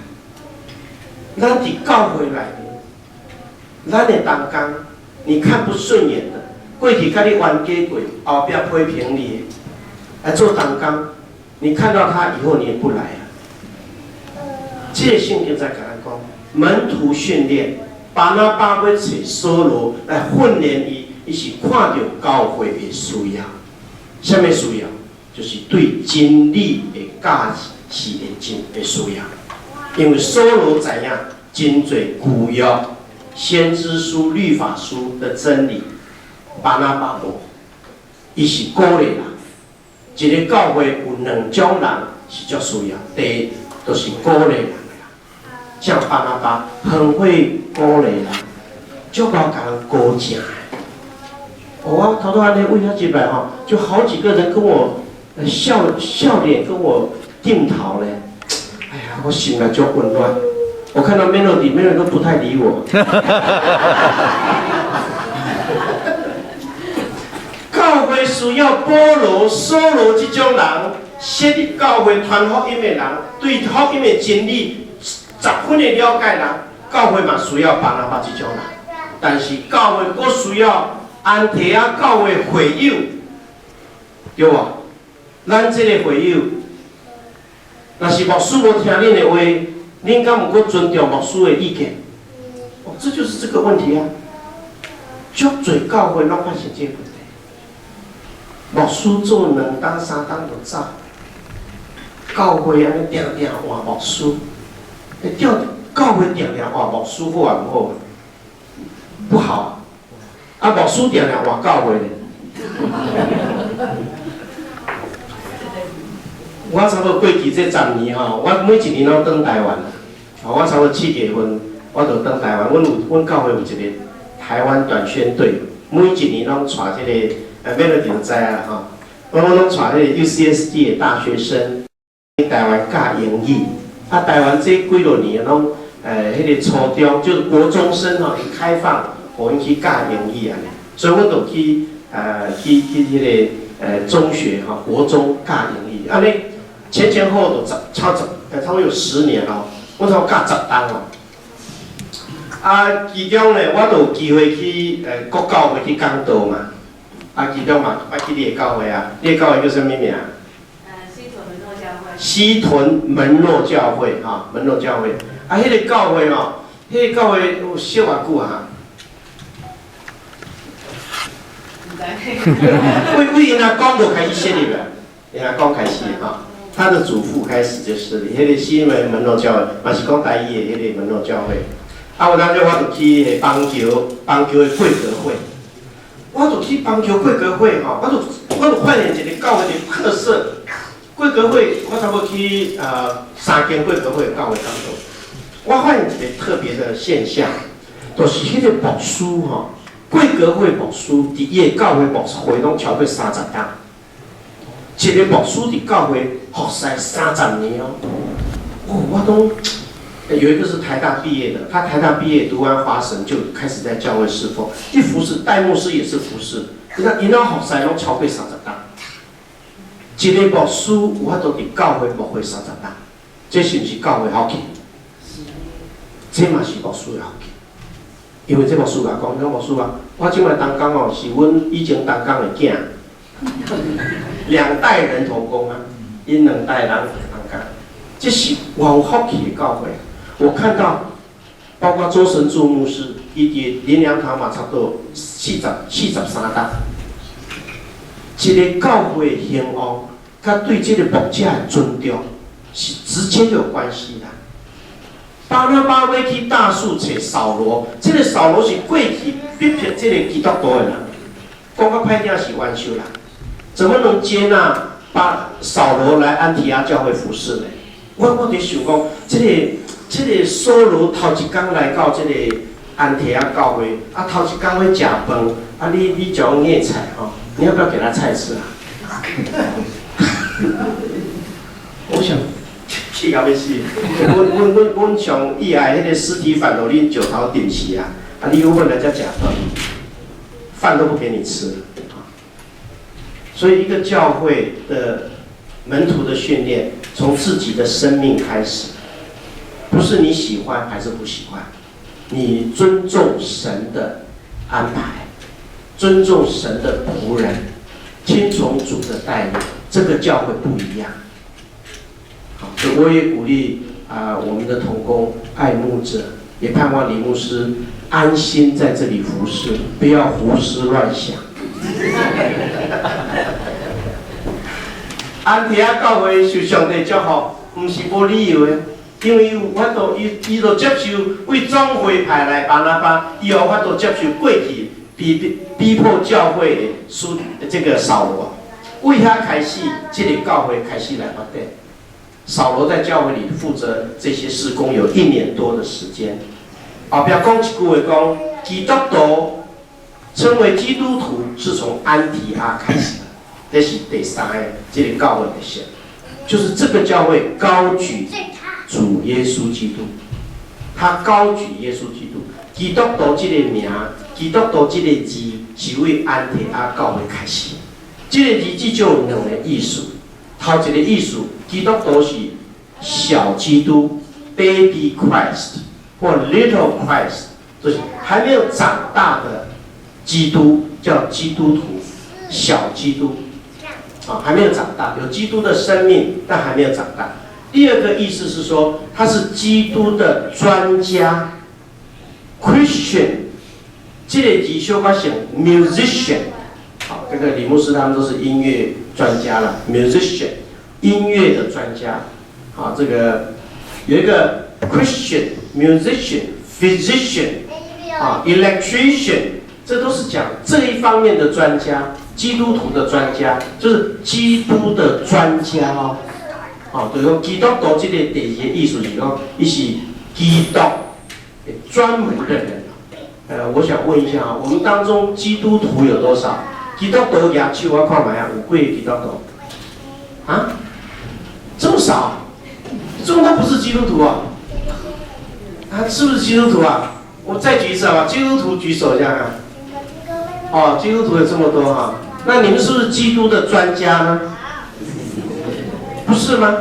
咱佇教會內面，咱的同工，你看不順眼的，過去共你冤家過，後壁批評你，來做同工，你看到他以後，你也不來了。這個聖經在共咱講，門徒訓練，巴拿巴欲揣掃羅來訓練伊，伊是看著教會的需要，啥物需要？就是對真理的教示的真的需要。因為掃羅知影真濟舊約先知書、律法書的真理，巴拿巴無，伊是鼓勵人。一個教會有兩種人是足需要，第一就是鼓勵人的人，像巴拿巴很會鼓勵人，足𠢕共人鼓正的。我頭拄按呢問遐入來吼，就好幾個人跟我笑笑臉跟我點頭咧。哎呀，我心內足溫暖。我看到 Melody，Melody 都不太理我。教會需要保羅、掃羅這種人，設立教會傳福音的人，對福音的真理十分的了解人。教會嘛需要巴拿巴這種人，但是教會閣需要安提阿教會會友，對無？咱這個會友，若是牧師無聽恁的話，恁敢有閣尊重牧師的意見？哦，這就是這個問題啊！足濟教會攏發生這個問題。牧師做兩冬三冬就走，教會按呢定定換牧師，欸，教會定定換牧師好抑毋好？不好。啊，牧師定定換教會咧。我差不多過去這10年吼，我每一年攏轉台灣啦。吼，我差不多7月份，我就轉台灣。阮有阮教會有一個台灣短宣隊，每一年攏帶這個，免得就知啦吼。我攏帶彼個 UCSD 的大學生去台灣教英語。啊，台灣這幾落年攏，彼個初中就是國中生吼，會開放，予𪜶去教英語按呢。所以阮就去，去彼個中學吼，國中教英語。按呢前前後後都十超十，差不多有10年咯。我差不多教10冬哦。啊，其中呢，我就有機會去各教會去講道嘛。啊，其中嘛，捌去你的教會啊，你的教會叫啥物名？西屯門諾教會。西屯門諾教會，哈，門諾教會。啊，彼個教會吼，彼個教會有設偌久啊？毋知。為為𪜶阿公就開始設立啦，𪜶阿公開始吼。他的祖父開始就設立，彼個西門門諾教會，嘛是講台語的彼個門諾教會。啊，有當時我就去彼個邦橋，邦橋的貴格會，我就去邦橋貴格會吼，我就發現一個教會的特色。貴格會，我差不多去三間貴格會的教會當中，我發現一個特別的現象，就是彼個牧師吼，貴格會牧師佇伊的教會牧會攏超過30冬。一個牧師佇教會服侍30年哦，哦，我都有一個是台大畢業的，他台大畢業讀完華神就開始在教會侍奉，一服侍代牧師也是服侍，你看𪜶那服侍攏超過三十冬。一個牧師有法度佇教會牧會三十冬，這是毋是教會福氣？這嘛是牧師的福氣，因為這牧師共我講，講牧師啊，我這擺同工哦，是阮以前同工的囝。兩代人同工啊，𪜶兩代人同工，這是偌有福氣的教會。我看到，包括周神助牧師，伊佇林良堂嘛，差不多43冬。一個教會興旺，佮對這個牧者的尊重是直接有關係啦。巴拿巴欲去大數揣掃羅，這個掃羅是過去逼迫這個基督徒的人，講較歹聽是冤仇啦。怎麼能接納把掃羅來安提阿教會服侍呢？我佇想講，這個掃羅頭一工來到這個安提阿教會，啊頭一工欲食飯，啊你就用菜吼，你要不要給他菜吃啊？我想氣到欲死！阮上意愛彼個司提反，予恁石頭釘死啊！啊，你又問人家食飯，飯都不給你吃。所以，一個教會的門徒的訓練，從自己的生命開始，不是你喜歡還是不喜歡，你尊重神的安排，尊重神的僕人，聽從主的帶領，這個教會不一樣。好，所以我也鼓勵啊，我們的同工愛慕者，也盼望李牧師安心在這裡服侍，不要胡思亂想。安提阿教會受上帝祝福，毋是無理由的，因為伊有法度，伊就接受為總會派來巴拿巴，伊有法度接受過去逼迫教會的書這個掃羅，為遐開始，這個教會開始來發展。掃羅在教會裡負責這些事工有一年多的時間。後壁講一句話講，基督徒稱為基督徒是從安提阿開始的，這是第三個這個教會的線，就是這個教會高舉主耶穌基督，他高舉耶穌基督，基督徒這個名，基督徒這個字是為安提阿教會開始。這個字至少有兩個意思，頭一個意思，基督徒是小基督（baby Christ）或 little Christ，就是還沒有長大的基督，叫基督徒，小基督，啊，還沒有長大，有基督的生命，但還沒有長大。第二個意思是說，他是基督的專家，Christian，這個字小可像 musician，好，這個李牧師他們都是音樂專家了，musician，音樂的專家，好，這個有一個 Christian musician physician，啊，electrician，這都是講這一方面的專家，基督徒的專家，就是基督的專家哦。哦，就是講基督徒這個第二個意思是講，伊是基督的專門的人。我想問一下啊，我們當中基督徒有多少？基督徒舉手我看覓啊，有幾個基督徒？啊？這麼少？這麼多不是基督徒啊？啊，是不是基督徒啊？我再舉一次好吧？基督徒舉手一下啊。哦，基督徒有這麼多哈，那你們是不是基督的專家呢？不是嗎？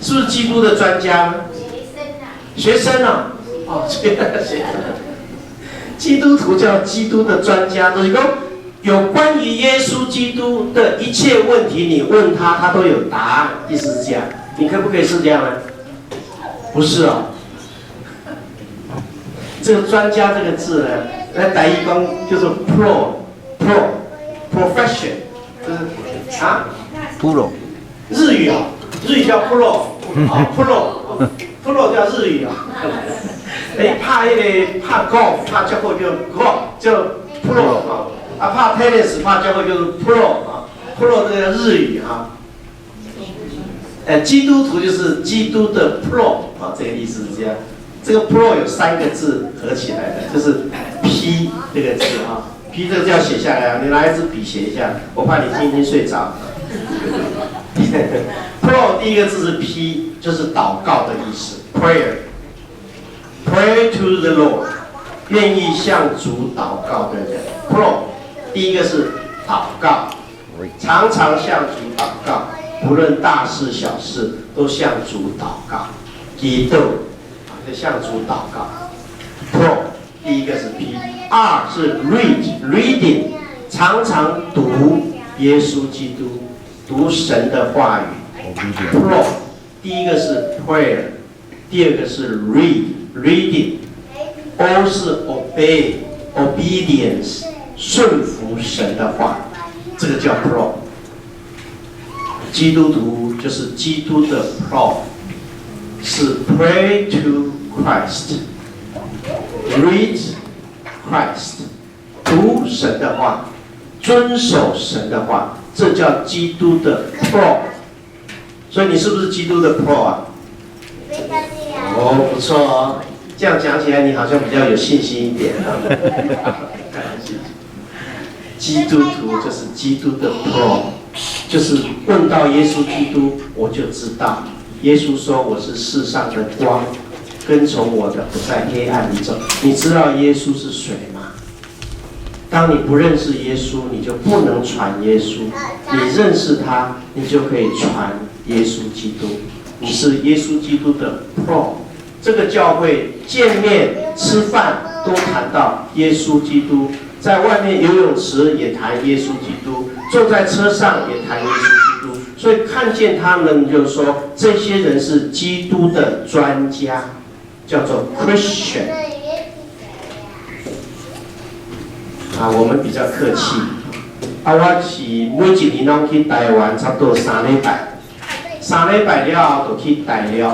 是不是基督的專家呢？學生啊。哦，學生。基督徒叫基督的專家，就是講有關於耶穌基督的一切問題，你問他，他都有答案，意思是這樣。你可不可以是這樣呢？不是哦。這個專家這個字呢，來台語講叫做 pro，pro，profession，就是啊，pro，日語啊，日語叫 pro，啊 pro，pro 叫日語啊。哎，拍彼個拍 golf，拍足好叫 golf，叫 pro 啊，啊拍 tennis 拍足好叫做 pro 啊，pro 這個叫日語啊。基督徒就是基督的 pro 啊，這個意思是這樣。這個 pro 有三個字合起來的，就是 P 這個字啊，P 這個字要寫下來啊，你拿一支筆寫一下，我怕你聽聽睡着。pro 第一個字是 P，就是禱告的意思，prayer，pray to the Lord，願意向主禱告的人。pro 第一個是禱告，常常向主禱告，不論大事小事都向主禱告，祈禱。就向主禱告。Pro 第一個是 P，R 是 read，reading，常常讀耶穌基督，讀神的話語。Pro 第一個是 prayer，第二個是 read，reading，O 是 obey，obedience，順服神的話，這個叫 Pro。基督徒就是基督的 Pro。是 pray to Christ，read Christ，讀神的話，遵守神的話，這叫基督的 pro。所以你是不是基督的 pro 啊？哦，不錯哦，這樣講起來你好像比較有信心一點啊。基督徒就是基督的 pro，就是問到耶穌基督，我就知道。耶穌說：“我是世上的光，跟從我的不在黑暗裡走。”你知道耶穌是誰嗎？當你不認識耶穌，你就不能傳耶穌；你認識他，你就可以傳耶穌基督。你是耶穌基督的 pro。這個教會見面吃飯都談到耶穌基督，在外面游泳池也談耶穌基督，坐在車上也談耶穌基督。所以看見他們，就是說這些人是基督的專家，叫做 Christian。啊，我們比較客氣。啊，我是每一年攏去台灣，差不多三禮拜，三禮拜了後就去大陸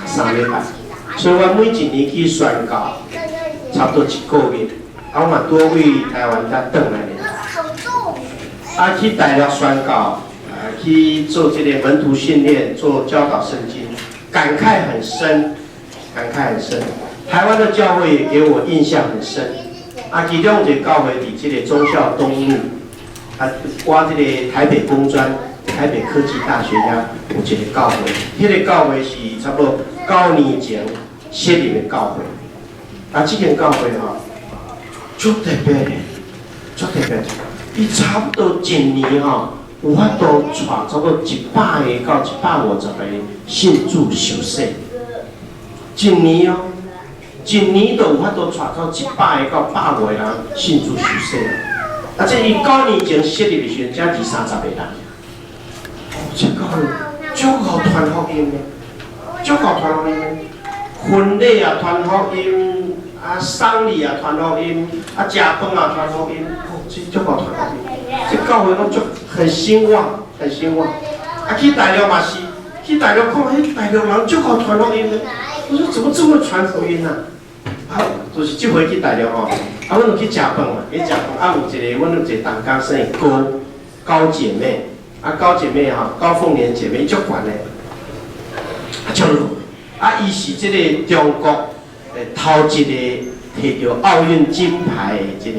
三禮拜。所以我每一年去宣教，差不多一個月。啊，我嘛拄對台灣才轉來的。啊，去大陸宣教。去做這個門徒訓練，做教導聖經，感慨很深，感慨很深。台灣的教會也給我印象很深。啊，其中一個教會佇這個忠孝東路，啊，我這個台北工專、台北科技大學遐有一個教會，彼個教會是差不多9年前設立的教會。啊，這間教會吼，足特別的，足特別。伊差不多一年吼，有法度帶差不多100個到150個信主受洗，一年哦，一年就有法度帶到100個到150個人信主受洗。啊，這伊9年前設立的時陣，才二三十個人。哦，這教會足𠢕傳福音的，足𠢕傳福音的，婚禮也傳福音，啊，喪禮也傳福音，啊，食飯也傳福音，哦，這足𠢕傳福音。這教會攏足很興旺，很興旺。啊，去大陸嘛是，去大陸看，彼大陸人足𠢕傳福音的。我說怎麼這麼傳福音啊？啊，就是這回去大陸吼，啊，阮有去食飯嘛，去食飯，啊，有一個，阮有一個同工姓高，高姐妹，啊，高姐妹吼，高鳳蓮姐妹，伊足懸的。足老。啊，伊是這个中國頭一个提著奧運金牌的這个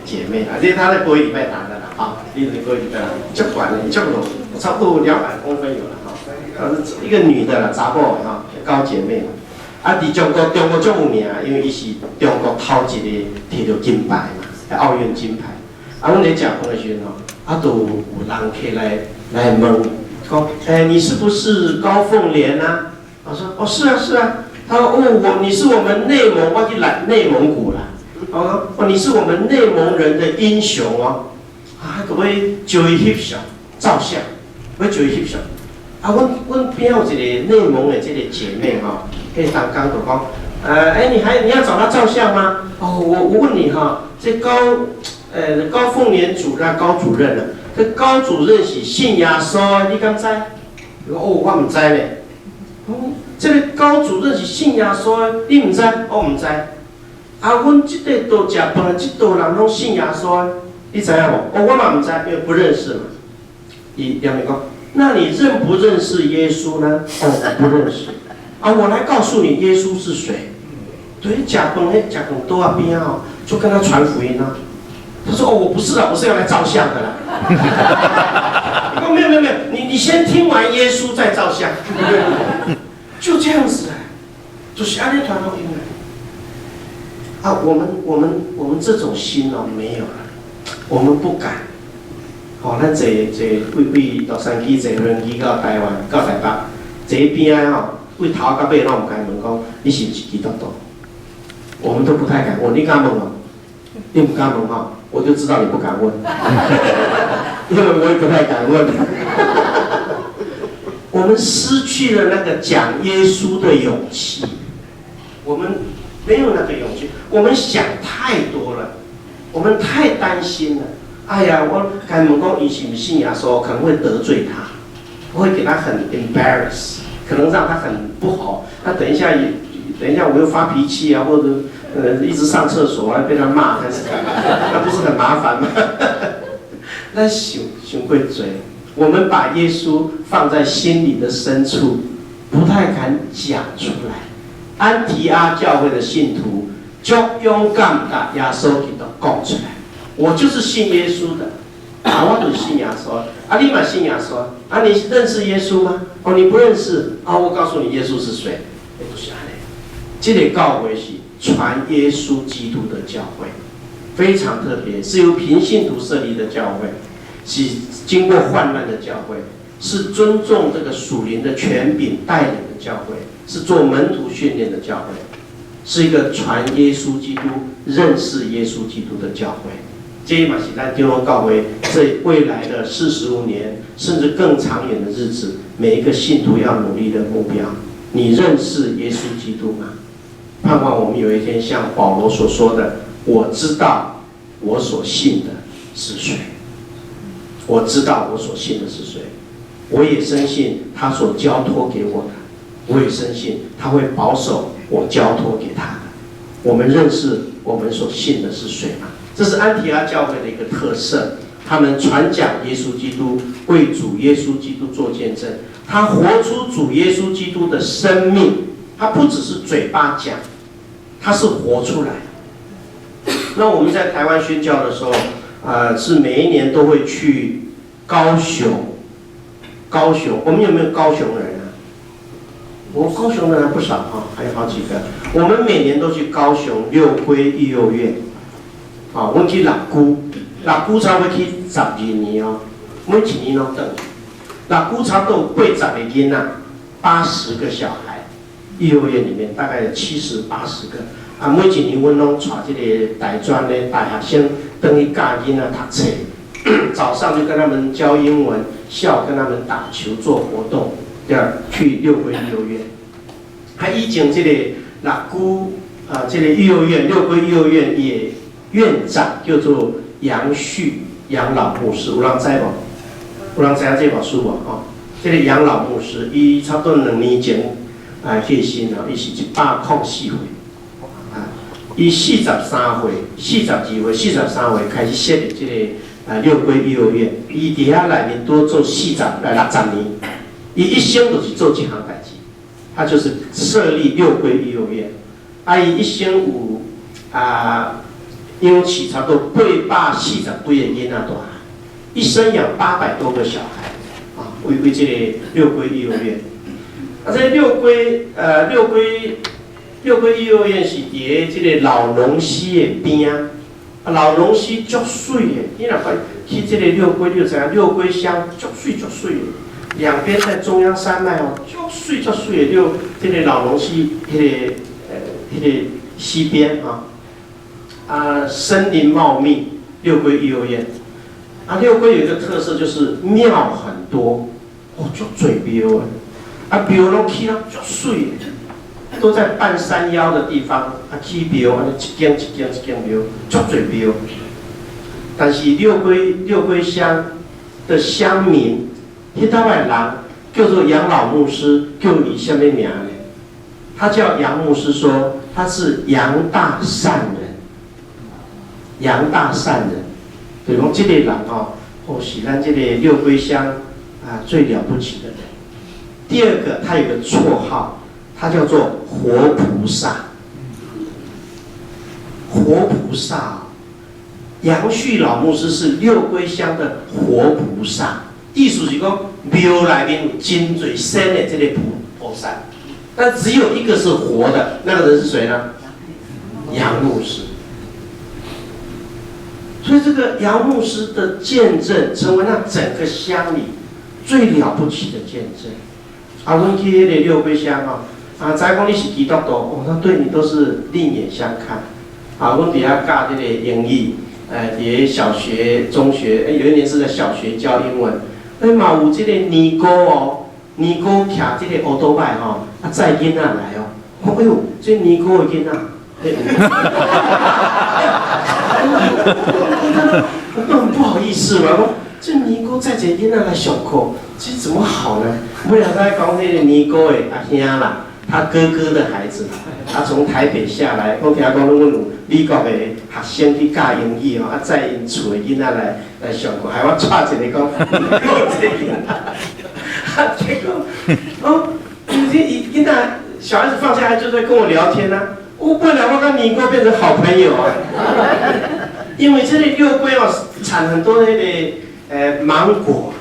姐妹啊，這她在國語禮拜打的啦，哈，你是國語禮拜打，足懸的，足老，差不多200公分有了哈，啊，一個女的啦，查某哈，高姐妹。啊，佇中國，中國足有名，因為伊是中國頭一个提著金牌嘛，奧運金牌。啊，阮咧食飯的時陣吼，啊，就有人客來問，講，欸，你是不是高鳳蓮啊？我說，哦，是啊，是啊。他說，哦，你是我們內蒙，我去來內蒙古啦。我說，哦，你是我們內蒙人的英雄哦。啊，閣欲招伊翕相，照相，欲招伊翕相。啊，阮邊有一個內蒙的這個姐妹吼，彼當講就講，欸，你要找她照相嗎？哦，我問你哈，這高鳳蓮主任高主任啊，這高主任是信耶穌的，你敢知？伊講哦，我毋知呢。哦，這个高主任是信耶穌的，你毋知？我毋知。啊，阮這塊桌食飯的這桌人攏信耶穌的，你知影無？哦，我嘛毋知，因為不認識嘛。伊踮咧講，那你認不認識耶穌呢？哦，我不認識。啊，我來告訴你耶穌是誰。對，食飯彼食飯桌仔邊哦，就跟他傳福音啊。他說：哦，我不是啊，我是要來照相的啦。哦，沒有沒有沒有，你先聽完耶穌再照相。就這樣子，就是按呢傳福音的。啊，我們這種心哦，沒有了，我們不敢。吼，咱坐坐為為洛杉磯坐飛機到台灣到台北，坐邊仔吼，為頭到尾攏毋敢問講你是毋是基督徒，我們都不太敢問。你敢問嗎？你毋敢問吼，我就知道你不敢問，因為我也不太敢問。我們失去了那個講耶穌的勇氣，我們沒有那個勇氣，我們想太多了，我們太擔心了。哎呀，我敢問講伊是毋信耶穌，可能會得罪他，我會給他很 embarrass，可能讓他很不好。那等一下也，等一下我又發脾氣啊，或者一直上廁所啊，被他罵，還是那不是很麻煩嗎？咱想想過濟，我們把耶穌放在心裡的深處，不太敢講出來。安提阿教會的信徒就勇敢把耶穌基督講出來。我就是信耶穌的，啊，我就是信耶穌。啊，你嘛信耶穌？啊，你認識耶穌嗎？哦，你不認識。啊，我告訴你，耶穌是誰？就是按呢。這个教會是傳耶穌基督的教會，非常特別，是由平信徒設立的教會，是經過患難的教會，是尊重這個屬靈的權柄帶領的教會，是做門徒訓練的教會，是一個傳耶穌基督、認識耶穌基督的教會。這嘛是咱長老教會這未來的45年，甚至更長遠的日子，每一個信徒要努力的目標。你認識耶穌基督嗎？盼望我們有一天像保羅所說的：“我知道我所信的是誰，我知道我所信的是誰，我也深信他所交託給我的，我也深信他會保守我交託給他的。”我們認識我們所信的是誰嗎？這是安提阿教會的一個特色，他們傳講耶穌基督，為主耶穌基督做見證，他活出主耶穌基督的生命，他不只是嘴巴講，他是活出來。那我們在台灣宣教的時候，是每一年都會去高雄。高雄，我們有沒有高雄人啊？我高雄人還不少啊，還有好幾個。我們每年都去高雄六龜育幼院。啊，阮去六龜，六龜差不多去12年哦，每一年攏轉去。六龜差不多有80個囡仔，80個小孩，育幼院裡面大概有70、80個。啊，每一年阮攏帶這个大專的大學生轉去教囡仔讀冊，早上就跟他們教英文，下午跟他們打球做活動，第二去六龜育幼院。啊，以前這个六龜啊，這个育幼院六龜育幼院也院長叫做楊旭楊老牧師，有人知無？有人知影這牧師無？吼，這个楊老牧師，伊差不多2年前啊去世了，伊是104歲，啊，伊43歲、42歲、43歲開始設立這个啊六龜育幼院，伊佇遐內面拄做40來60年，伊一生就是做這項代誌。他就是設立六龜育幼院。啊，伊一生有養飼差不多840幾個囡仔大，一生養800多個小孩，啊，為這個六龜育幼院。啊，這六龜育幼院是佇咧這個老龍溪的邊啊，老龍溪足媠的，你若看去這個六龜，你就知影六龜鄉足媠足媠的，兩邊在中央山脈哦，足媠足媠的這個老龍溪彼個溪邊啊，森林茂密，六龜育幼院。啊，六龜有一個特色就是廟很多，哦，足濟廟的，啊，廟攏起了足媠的，都在半山腰的地方，啊，起廟，按呢一間一間一間廟，足濟廟。但是六龜鄉的鄉民，彼搭的人叫做楊老牧師，叫伊啥物名呢？他叫楊牧師說他是楊大善人，楊大善人，就是講這個人哦，是咱這個六龜鄉啊最了不起的人。第二個，他有個綽號，他叫做活菩薩。活菩薩，楊旭老牧師是六龜鄉的活菩薩，意思是講廟內面有真濟生的這個菩薩，但只有一個是活的，那個人是誰呢？楊牧師。所以這個楊牧師的見證，成為那整個鄉裡最了不起的見證。啊，阮去彼個六龜鄉哦，啊，知講你是基督徒，哦，他對你都是另眼相看。啊，阮佇遐教這個英語，佇小學、中學，有一年是在小學教英文，嘛有這個尼姑哦，尼姑騎這個歐多拜吼，啊，載囡仔來哦，我哎喲，這尼姑的囡仔，我都很不好意思嘛，我這尼姑載一個囡仔來上課，這怎麼好呢？尾仔才講彼個尼姑的阿兄啦，他哥哥的孩子，他從台北下來，我聽講阮有美國的學生去教英語哦，啊，載𪜶厝的囡仔來上課，害我帶一個講尼姑這囡仔，啊，結果哦，這伊囡仔小孩子放下來就在跟我聊天啊，我本來我跟尼姑變成好朋友啊，因為這裡六龜哦產很多那個芒果，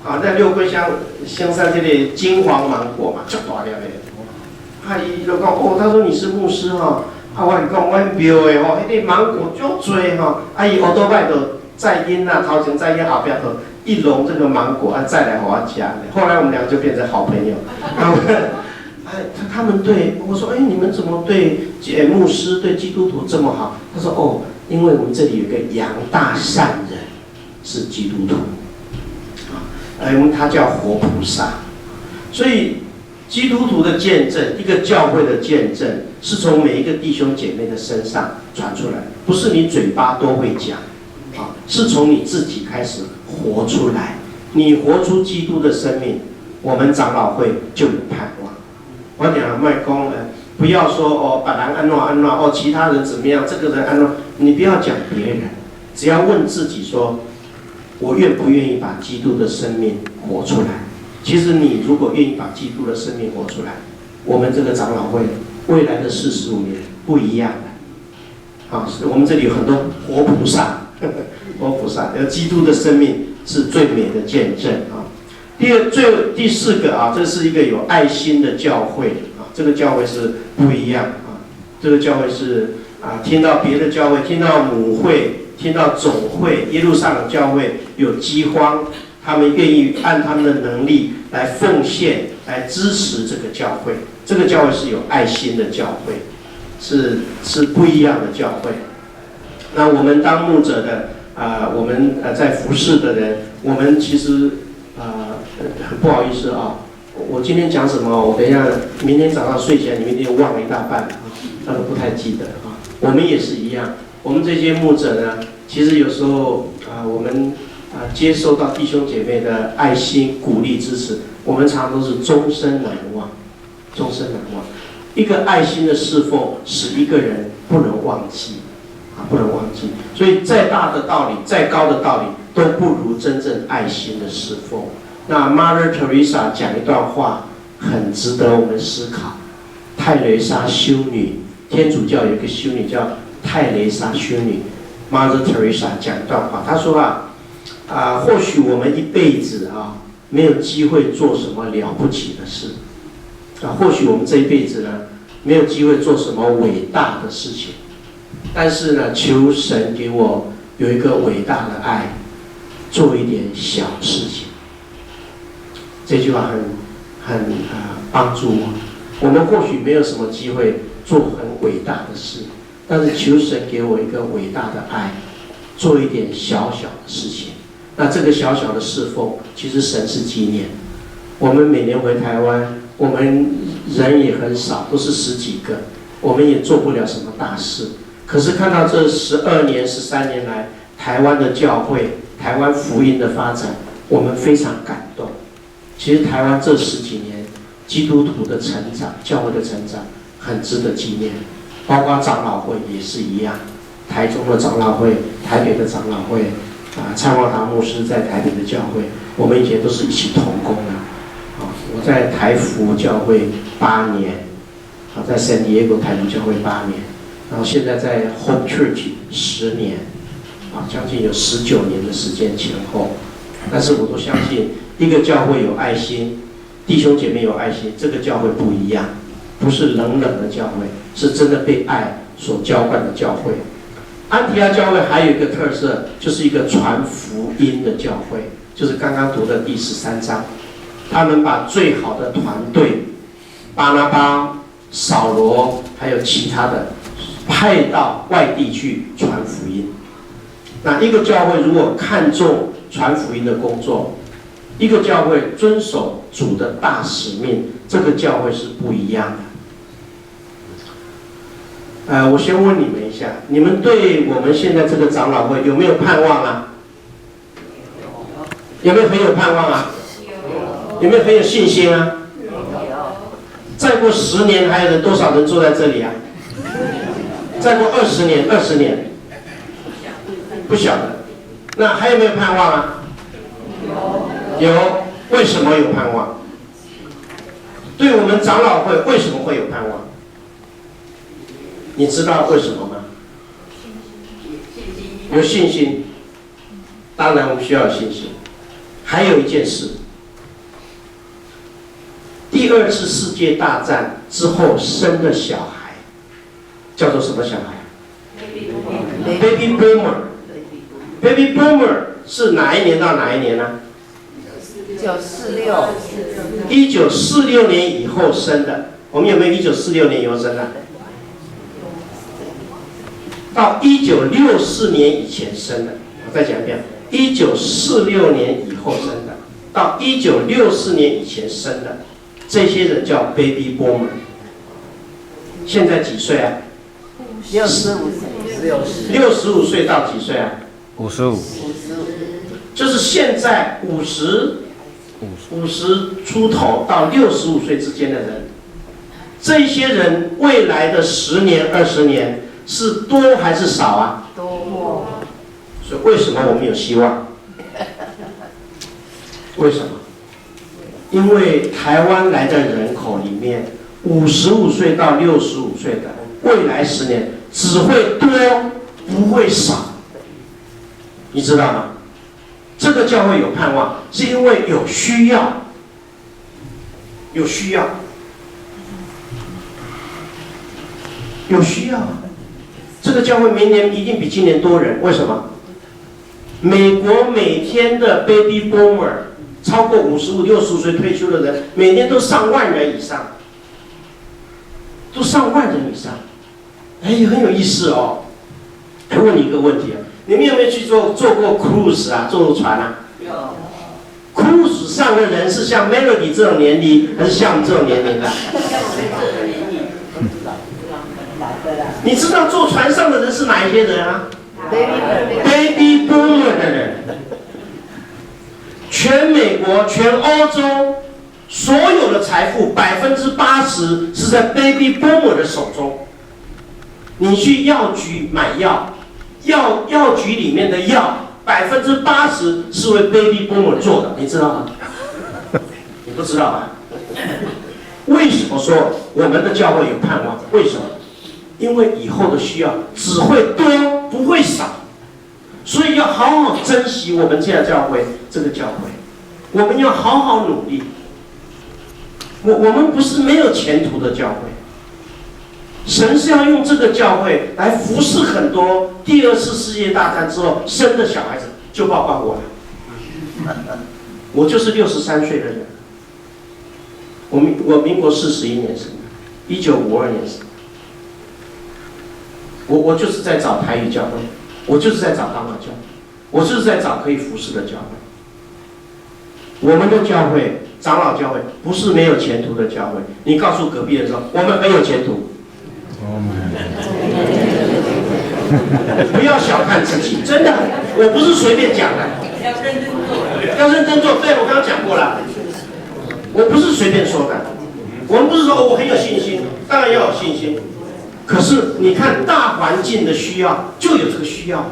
啊，在六龜鄉鄉山這裡金黃芒果嘛，足大粒的。啊，伊就講哦，他說你是牧師吼，啊，我講阮廟的吼，彼個芒果足濟吼，啊，伊烏多擺就載囡仔，頭前載囡仔，後壁就一籠這個芒果，啊，載來予我食。後來我們兩個就變成好朋友。哎，他們對我說，哎，你們怎麼對牧師對基督徒這麼好？他說，哦，因為我們這裡有個楊大善人是基督徒，啊，因為他叫活菩薩，所以。基督徒的見證，一個教會的見證，是從每一個弟兄姐妹的身上傳出來，不是你嘴巴都會講，啊，是從你自己開始活出來。你活出基督的生命，我們長老會就有盼望。我講麥講，不要說哦，別人按怎按怎哦，其他人怎麼樣，這個人按怎，你不要講別人，只要問自己說，我願不願意把基督的生命活出來？其實你如果願意把基督的生命活出來，我們這個長老會未來的45年不一樣的。好，我們這裡有很多活菩薩，活菩薩，而基督的生命是最美的見證啊。第二、最第四個啊，這是一個有愛心的教會啊，這個教會是不一樣啊。這個教會是啊，聽到別的教會，聽到母會，聽到總會，耶路撒冷教會有饑荒，他們願意按他們的能力來奉獻，來支持這個教會。這個教會是有愛心的教會，是不一樣的教會。那我們當牧者的啊，我們在服侍的人，我們其實啊，很不好意思啊，我今天講什麼，我等一下明天早上睡起來，你們一定忘了一大半啊，那都不太記得啊。我們也是一樣，我們這些牧者呢，其實有時候啊，我們啊接受到弟兄姐妹的愛心、鼓勵、支持，我們常常都是終身難忘，終身難忘。一個愛心的侍奉，使一個人不能忘記，啊，不能忘記。所以再大的道理，再高的道理，都不如真正愛心的侍奉。那 Mother Teresa 講一段話，很值得我們思考。泰蕾莎修女，天主教有一個修女叫泰蕾莎修女，Mother Teresa 講一段話，她說啊，或許我們一輩子啊，沒有機會做什麼了不起的事，啊，或許我們這一輩子呢，沒有機會做什麼偉大的事情，但是呢，求神給我有一個偉大的愛，做一點小事情。這句話很幫助我。我們或許沒有什麼機會做很偉大的事，但是求神給我一個偉大的愛，做一點小小的事情。那這個小小的侍奉，其實神是紀念。我們每年回台灣，我們人也很少，都是十幾個，我們也做不了什麼大事。可是看到這12年、13年來，台灣的教會、台灣福音的發展，我們非常感動。其實台灣這十幾年基督徒的成長、教會的成長，很值得紀念。包括長老會也是一樣，台中的長老會、台北的長老會，啊，蔡旺達牧師在台北的教會，我們以前都是一起同工的。啊，我在台福教會8年，啊，在聖地亞哥台福教會8年，然後現在在 Hope Church 10年，啊，將近有19年的時間前後。但是我都相信，一個教會有愛心，弟兄姐妹有愛心，這個教會不一樣，不是冷冷的教會，是真的被愛所澆灌的教會。安提阿教會還有一個特色，就是一個傳福音的教會，就是剛剛讀的第13章，他們把最好的團隊，巴拿巴、掃羅，還有其他的，派到外地去傳福音。那一個教會如果看重傳福音的工作，一個教會遵守主的大使命，這個教會是不一樣的。我先問你們一下，你們對我們現在這個長老會有沒有盼望啊？有沒有很有盼望啊？有沒有很有信心啊？再過10年，還有多少人坐在這裡啊？再過二十年，二十年，不曉得。那還有沒有盼望啊？有。為什麼有盼望？對我們長老會為什麼會有盼望？你知道為什麼嗎？有信心。當然我們需要有信心。還有一件事，第二次世界大戰之後生的小孩，叫做什麼小孩？Baby Boomer。Baby Boomer 是哪一年到哪一年呢？ 1946。1946年以後生的，我們有沒有1946年以後生的？到1964年以前生的，我再講一遍，一九四六年以後生的，到一九六四年以前生的，這些人叫 Baby Boomer。現在幾歲啊？ 65歲。 65歲到幾歲啊？55。就是現在50出頭到65歲之間的人，這些人未來的10年、20年是多還是少啊？多。所以為什麼我們有希望？為什麼？因為台灣來的人口裡面，55歲到65歲的，未來十年只會多不會少，你知道嗎？這個教會有盼望，是因為有需要，有需要，有需要。這個教會明年一定比今年多人，為什麼？美國每天的 baby boomer 超過55、65歲退休的人，每年都上萬人以上，都上萬人以上。哎，很有意思哦。還問你一個問題啊，你們有沒有去坐過 cruise 啊？坐船啊？有。 cruise 上的人是像 Melody 這種年齡，還是像我們這種年齡的？像我們這種年齡。你知道坐船上的人是哪一些人啊？Baby boomer 的人。全美國、全歐洲所有的財富80%是在 Baby boomer 的手中。你去藥局買藥，藥局裡面的藥80%是為 Baby boomer 做的，你知道嗎？你不知道吧？為什麼說我們的教會有盼望？為什麼？因為以後的需要只會多，不會少，所以要好好珍惜我們這教會，這個教會，我們要好好努力。我們不是沒有前途的教會，神是要用這個教會來服侍很多第二次世界大戰之後生的小孩子，就包括我了。我就是63歲的人。我民國41年生的，1952年生的。我就是在找台語教會，我就是在找長老教會，我就是在找可以服侍的教會。我們的教會，長老教會不是沒有前途的教會。你告訴隔壁人說，我們很有前途。不要小看自己，真的，我不是隨便講的。要認真做，要認真做。對，我剛剛講過了，我不是隨便說的。我們不是說我很有信心，當然要有信心。可是你看大環境的需要，就有這個需要。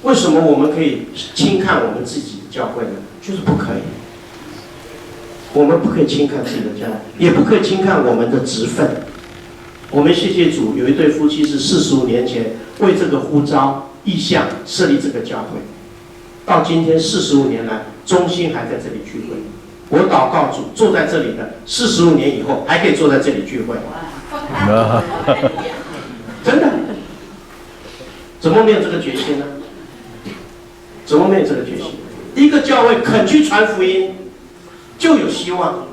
為什麼我們可以輕看我們自己的教會呢？就是不可以。我們不可以輕看自己的教會，也不可以輕看我們的職分。我們謝謝主，有一對夫妻是45年前為這個呼召異象設立這個教會，到今天四十五年來，中心還在這裡聚會。我禱告主，坐在這裡的四十五年以後還可以坐在這裡聚會。真的？怎麼沒有這個決心呢？怎麼沒有這個決心？一個教會肯去傳福音，就有希望；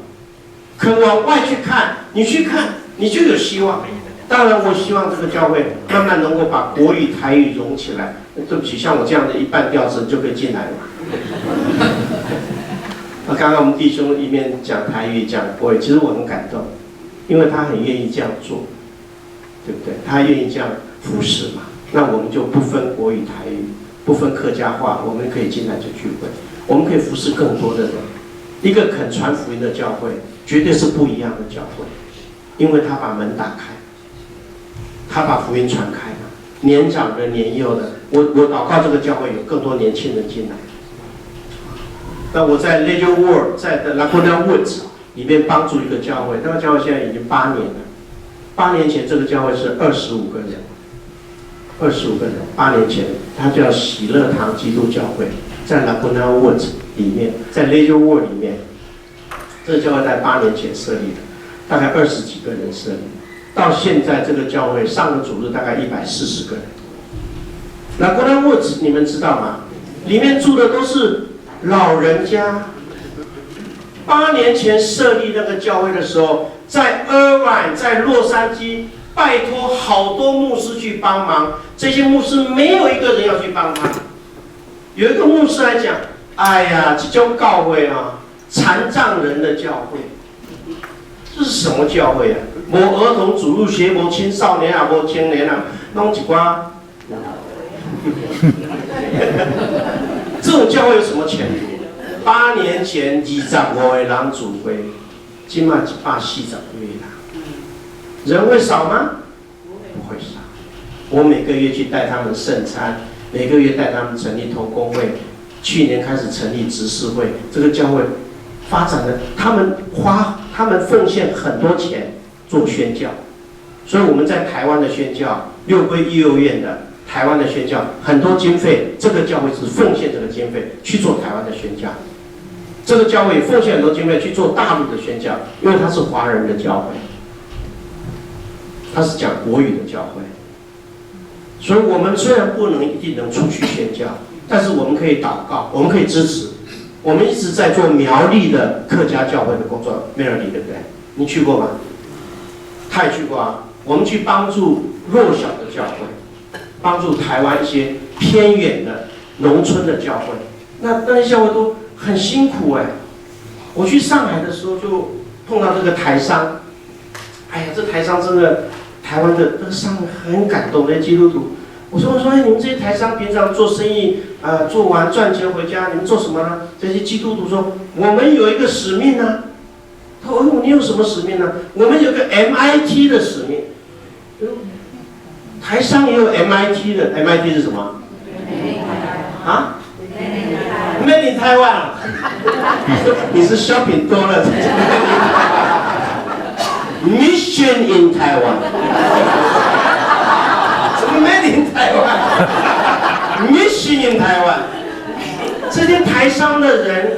肯往外去看，你去看，你就有希望。當然，我希望這個教會慢慢能夠把國語、台語融起來。對不起，像我這樣的一半調子就可以進來了。那剛剛我們弟兄一面講台語講國語，其實我很感動，因為他很願意這樣做，對不對？他願意這樣服侍嘛。那我們就不分國語、台語，不分客家話，我們可以進來就聚會，我們可以服侍更多的人。一個肯傳福音的教會，絕對是不一樣的教會，因為他把門打開，他把福音傳開了。年長的、年幼的，我禱告這個教會有更多年輕人進來。那我在 Leisure World，在 Laguna Woods 裡面幫助一個教會，那個教會現在已經八年了。8年前這個教會是二十五個人，二十五個人。八年前，它叫喜樂堂基督教會，在 Laguna Woods 裡面，在 Leisure World 裡面，這個教會在八年前設立的，大概二十幾個人設立。到現在這個教會上個主日大概140個人。Laguna Woods 你們知道嗎？裡面住的都是老人家。八年前設立那個教會的時候，在爾灣，在洛杉磯，拜託好多牧師去幫忙，這些牧師沒有一個人要去幫他。有一個牧師來講：“哎呀，這種教會啊，殘障人的教會，這是什麼教會啊？無兒童主日學，無青少年啊，無青年啊，攏一寡。這種教會有什麼前途？八年前25個人聚會，這馬140幾個人，人會少嗎？不會少。我每個月去帶他們聖餐，每個月帶他們成立同工會，去年開始成立執事會，這個教會發展的，他們花，他們奉獻很多錢做宣教，所以我們在台灣的宣教，六龜育幼院的台灣的宣教，很多經費，這個教會是奉獻這個經費去做台灣的宣教，這個教會奉獻很多經費去做大陸的宣教，因為它是華人的教會，它是講國語的教會，所以我們雖然不能一定能出去宣教，但是我們可以禱告，我們可以支持，我們一直在做苗栗的客家教會的工作，Melody 對不對？你去過嗎？他也去過啊。我們去幫助弱小的教會，幫助台灣一些偏遠的農村的教會，那些教會都很辛苦哎。我去上海的時候就碰到這個台商，哎呀，這台商真的，台灣的這個商人很感動，那些基督徒。我說，哎，你們這些台商平常做生意啊，做完賺錢回家，你們做什麼呢？這些基督徒說，我們有一個使命呢，啊。他說，哦，你有什麼使命呢？我們有個 MIT 的使命。台商也有 MIT 的，MIT 是什麼？啊？Made in Taiwan。你是 shopping 多了。Mission in Taiwan。什麼 Made in Taiwan？Mission in Taiwan。這些台商的人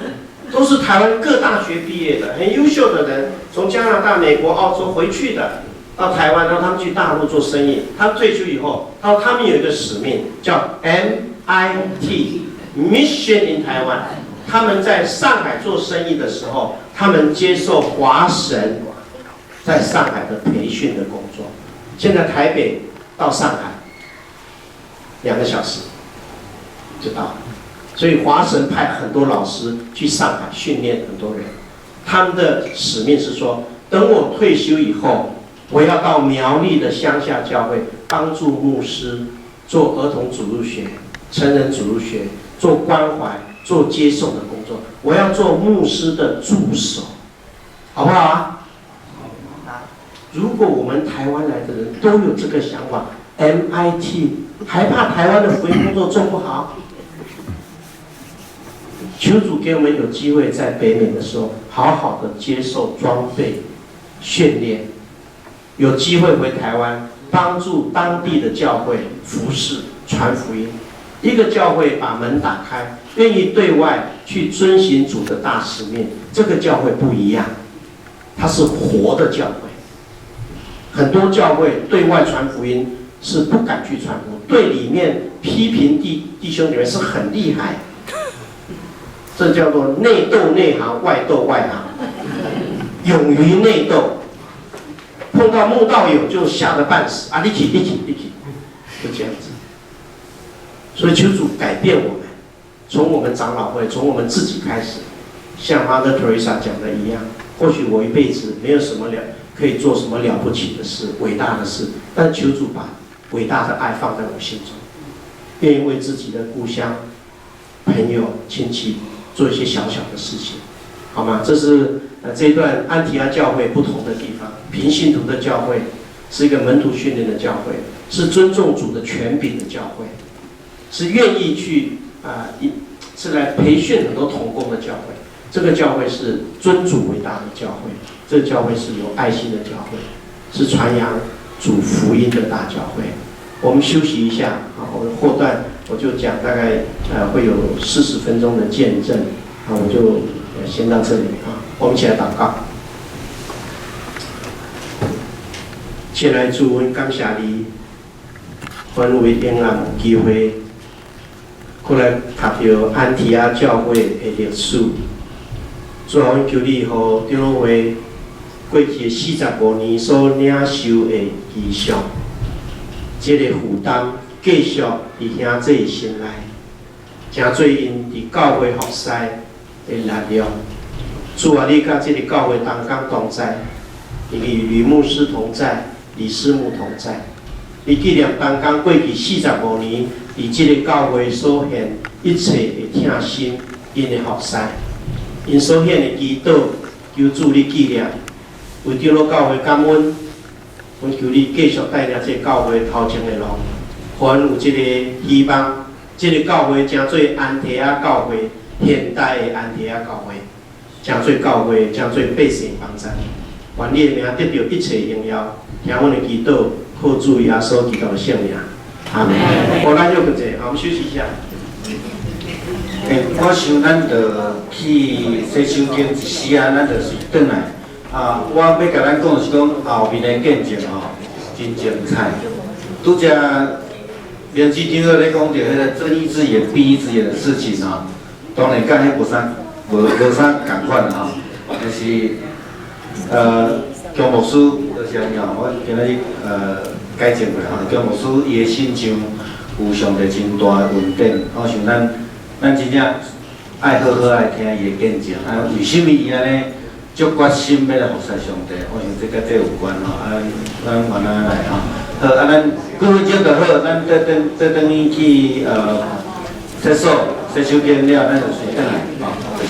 都是台灣各大學畢業的，很優秀的人，從加拿大、美國、澳洲回去的，到台灣，讓他們去大陸做生意。他們退休以後，他說他們有一個使命，叫 MIT，Mission in Taiwan。他們在上海做生意的時候，他們接受華神在上海的培訓的工作。現在台北到上海2個小時就到了。所以華神派很多老師去上海訓練很多人，他們的使命是說，等我退休以後，我要到苗栗的鄉下教會幫助牧師做兒童主日學、成人主日學，做關懷、做接送的工作。我要做牧師的助手，好不好啊？如果我們台灣來的人都有這個想法，MIT 還怕台灣的福音工作做不好？求主給我們有機會在北美的時候，好好的接受裝備訓練，有機會回台灣幫助當地的教會服侍傳福音。一個教會把門打開，願意對外去遵行主的大使命，這個教會不一樣，它是活的教會。很多教會對外傳福音是不敢去傳播，對裡面批評弟兄姐妹是很厲害。這叫做內鬥內行，外鬥外行，勇於內鬥。碰到慕道友就嚇得半死啊！你去，你去，你去，就這樣子。所以求主改變我們，從我們長老會，從我們自己開始，像 Mother Teresa 講的一樣，或許我一輩子沒有什麼了可以做什麼了不起的事、偉大的事，但求主把偉大的愛放在我心中，願意為自己的故鄉、朋友、親戚做一些小小的事情，好嗎？這是這一段安提阿教會不同的地方。平信徒的教會是一個門徒訓練的教會，是尊重主的權柄的教會，是願意去啊，是來培訓很多同工的教會。這個教會是尊主為大的教會，這個教會是有愛心的教會，是傳揚主福音的大教會。我們休息一下，好，我們後段我就講大概會有40分鐘的見證，啊，我就先到這裡啊，我們一起來禱告。親愛的主，阮感謝你，阮有永遠有機會，過來讀著安提阿教會的歷史。主啊，阮求你予長老會過去的45年所領受的異象，這個負擔繼續佇兄弟心內，成做𪜶佇教會服侍的力量。主啊，你佮這個教會同工同在，因為呂牧師同在，李師母同在。你紀念同工過去四十五年，佇這個教會所獻一切的疼心，𪜶的服侍，𪜶所獻的祈禱，求主你紀念，為長老教會感恩。阮求你繼續帶領這個教會頭前的路，予阮有這個希望，這個教會成做安提阿教會，現代的安提阿教會，成做教會，成做百姓幫贊。願你的名得著一切榮耀，聽阮的祈禱，靠主耶穌基督的聖名，阿門。好，咱休困者，好，我們休息一下。欸，我想咱就去洗手間一時啊，咱就隨轉來。啊，我欲共咱講是講後面的見證吼，真精彩。拄才連志長老咧講著彼個睜一隻眼閉一隻眼的事情吼，當然佮彼無啥無啥仝款吼，但是姜牧師就是按呢吼，我今仔日改正過吼，姜牧師伊的身上有上帝真大的恩典，我想咱真正愛好好來聽伊的見證，啊，為啥物伊按呢足決心欲來服侍上帝？我想這佮這有關吼，啊，咱慢慢來吼。好，啊，咱幾分鐘就好，咱綴轉去廁所洗手間了，咱就隨轉來，吼，多謝。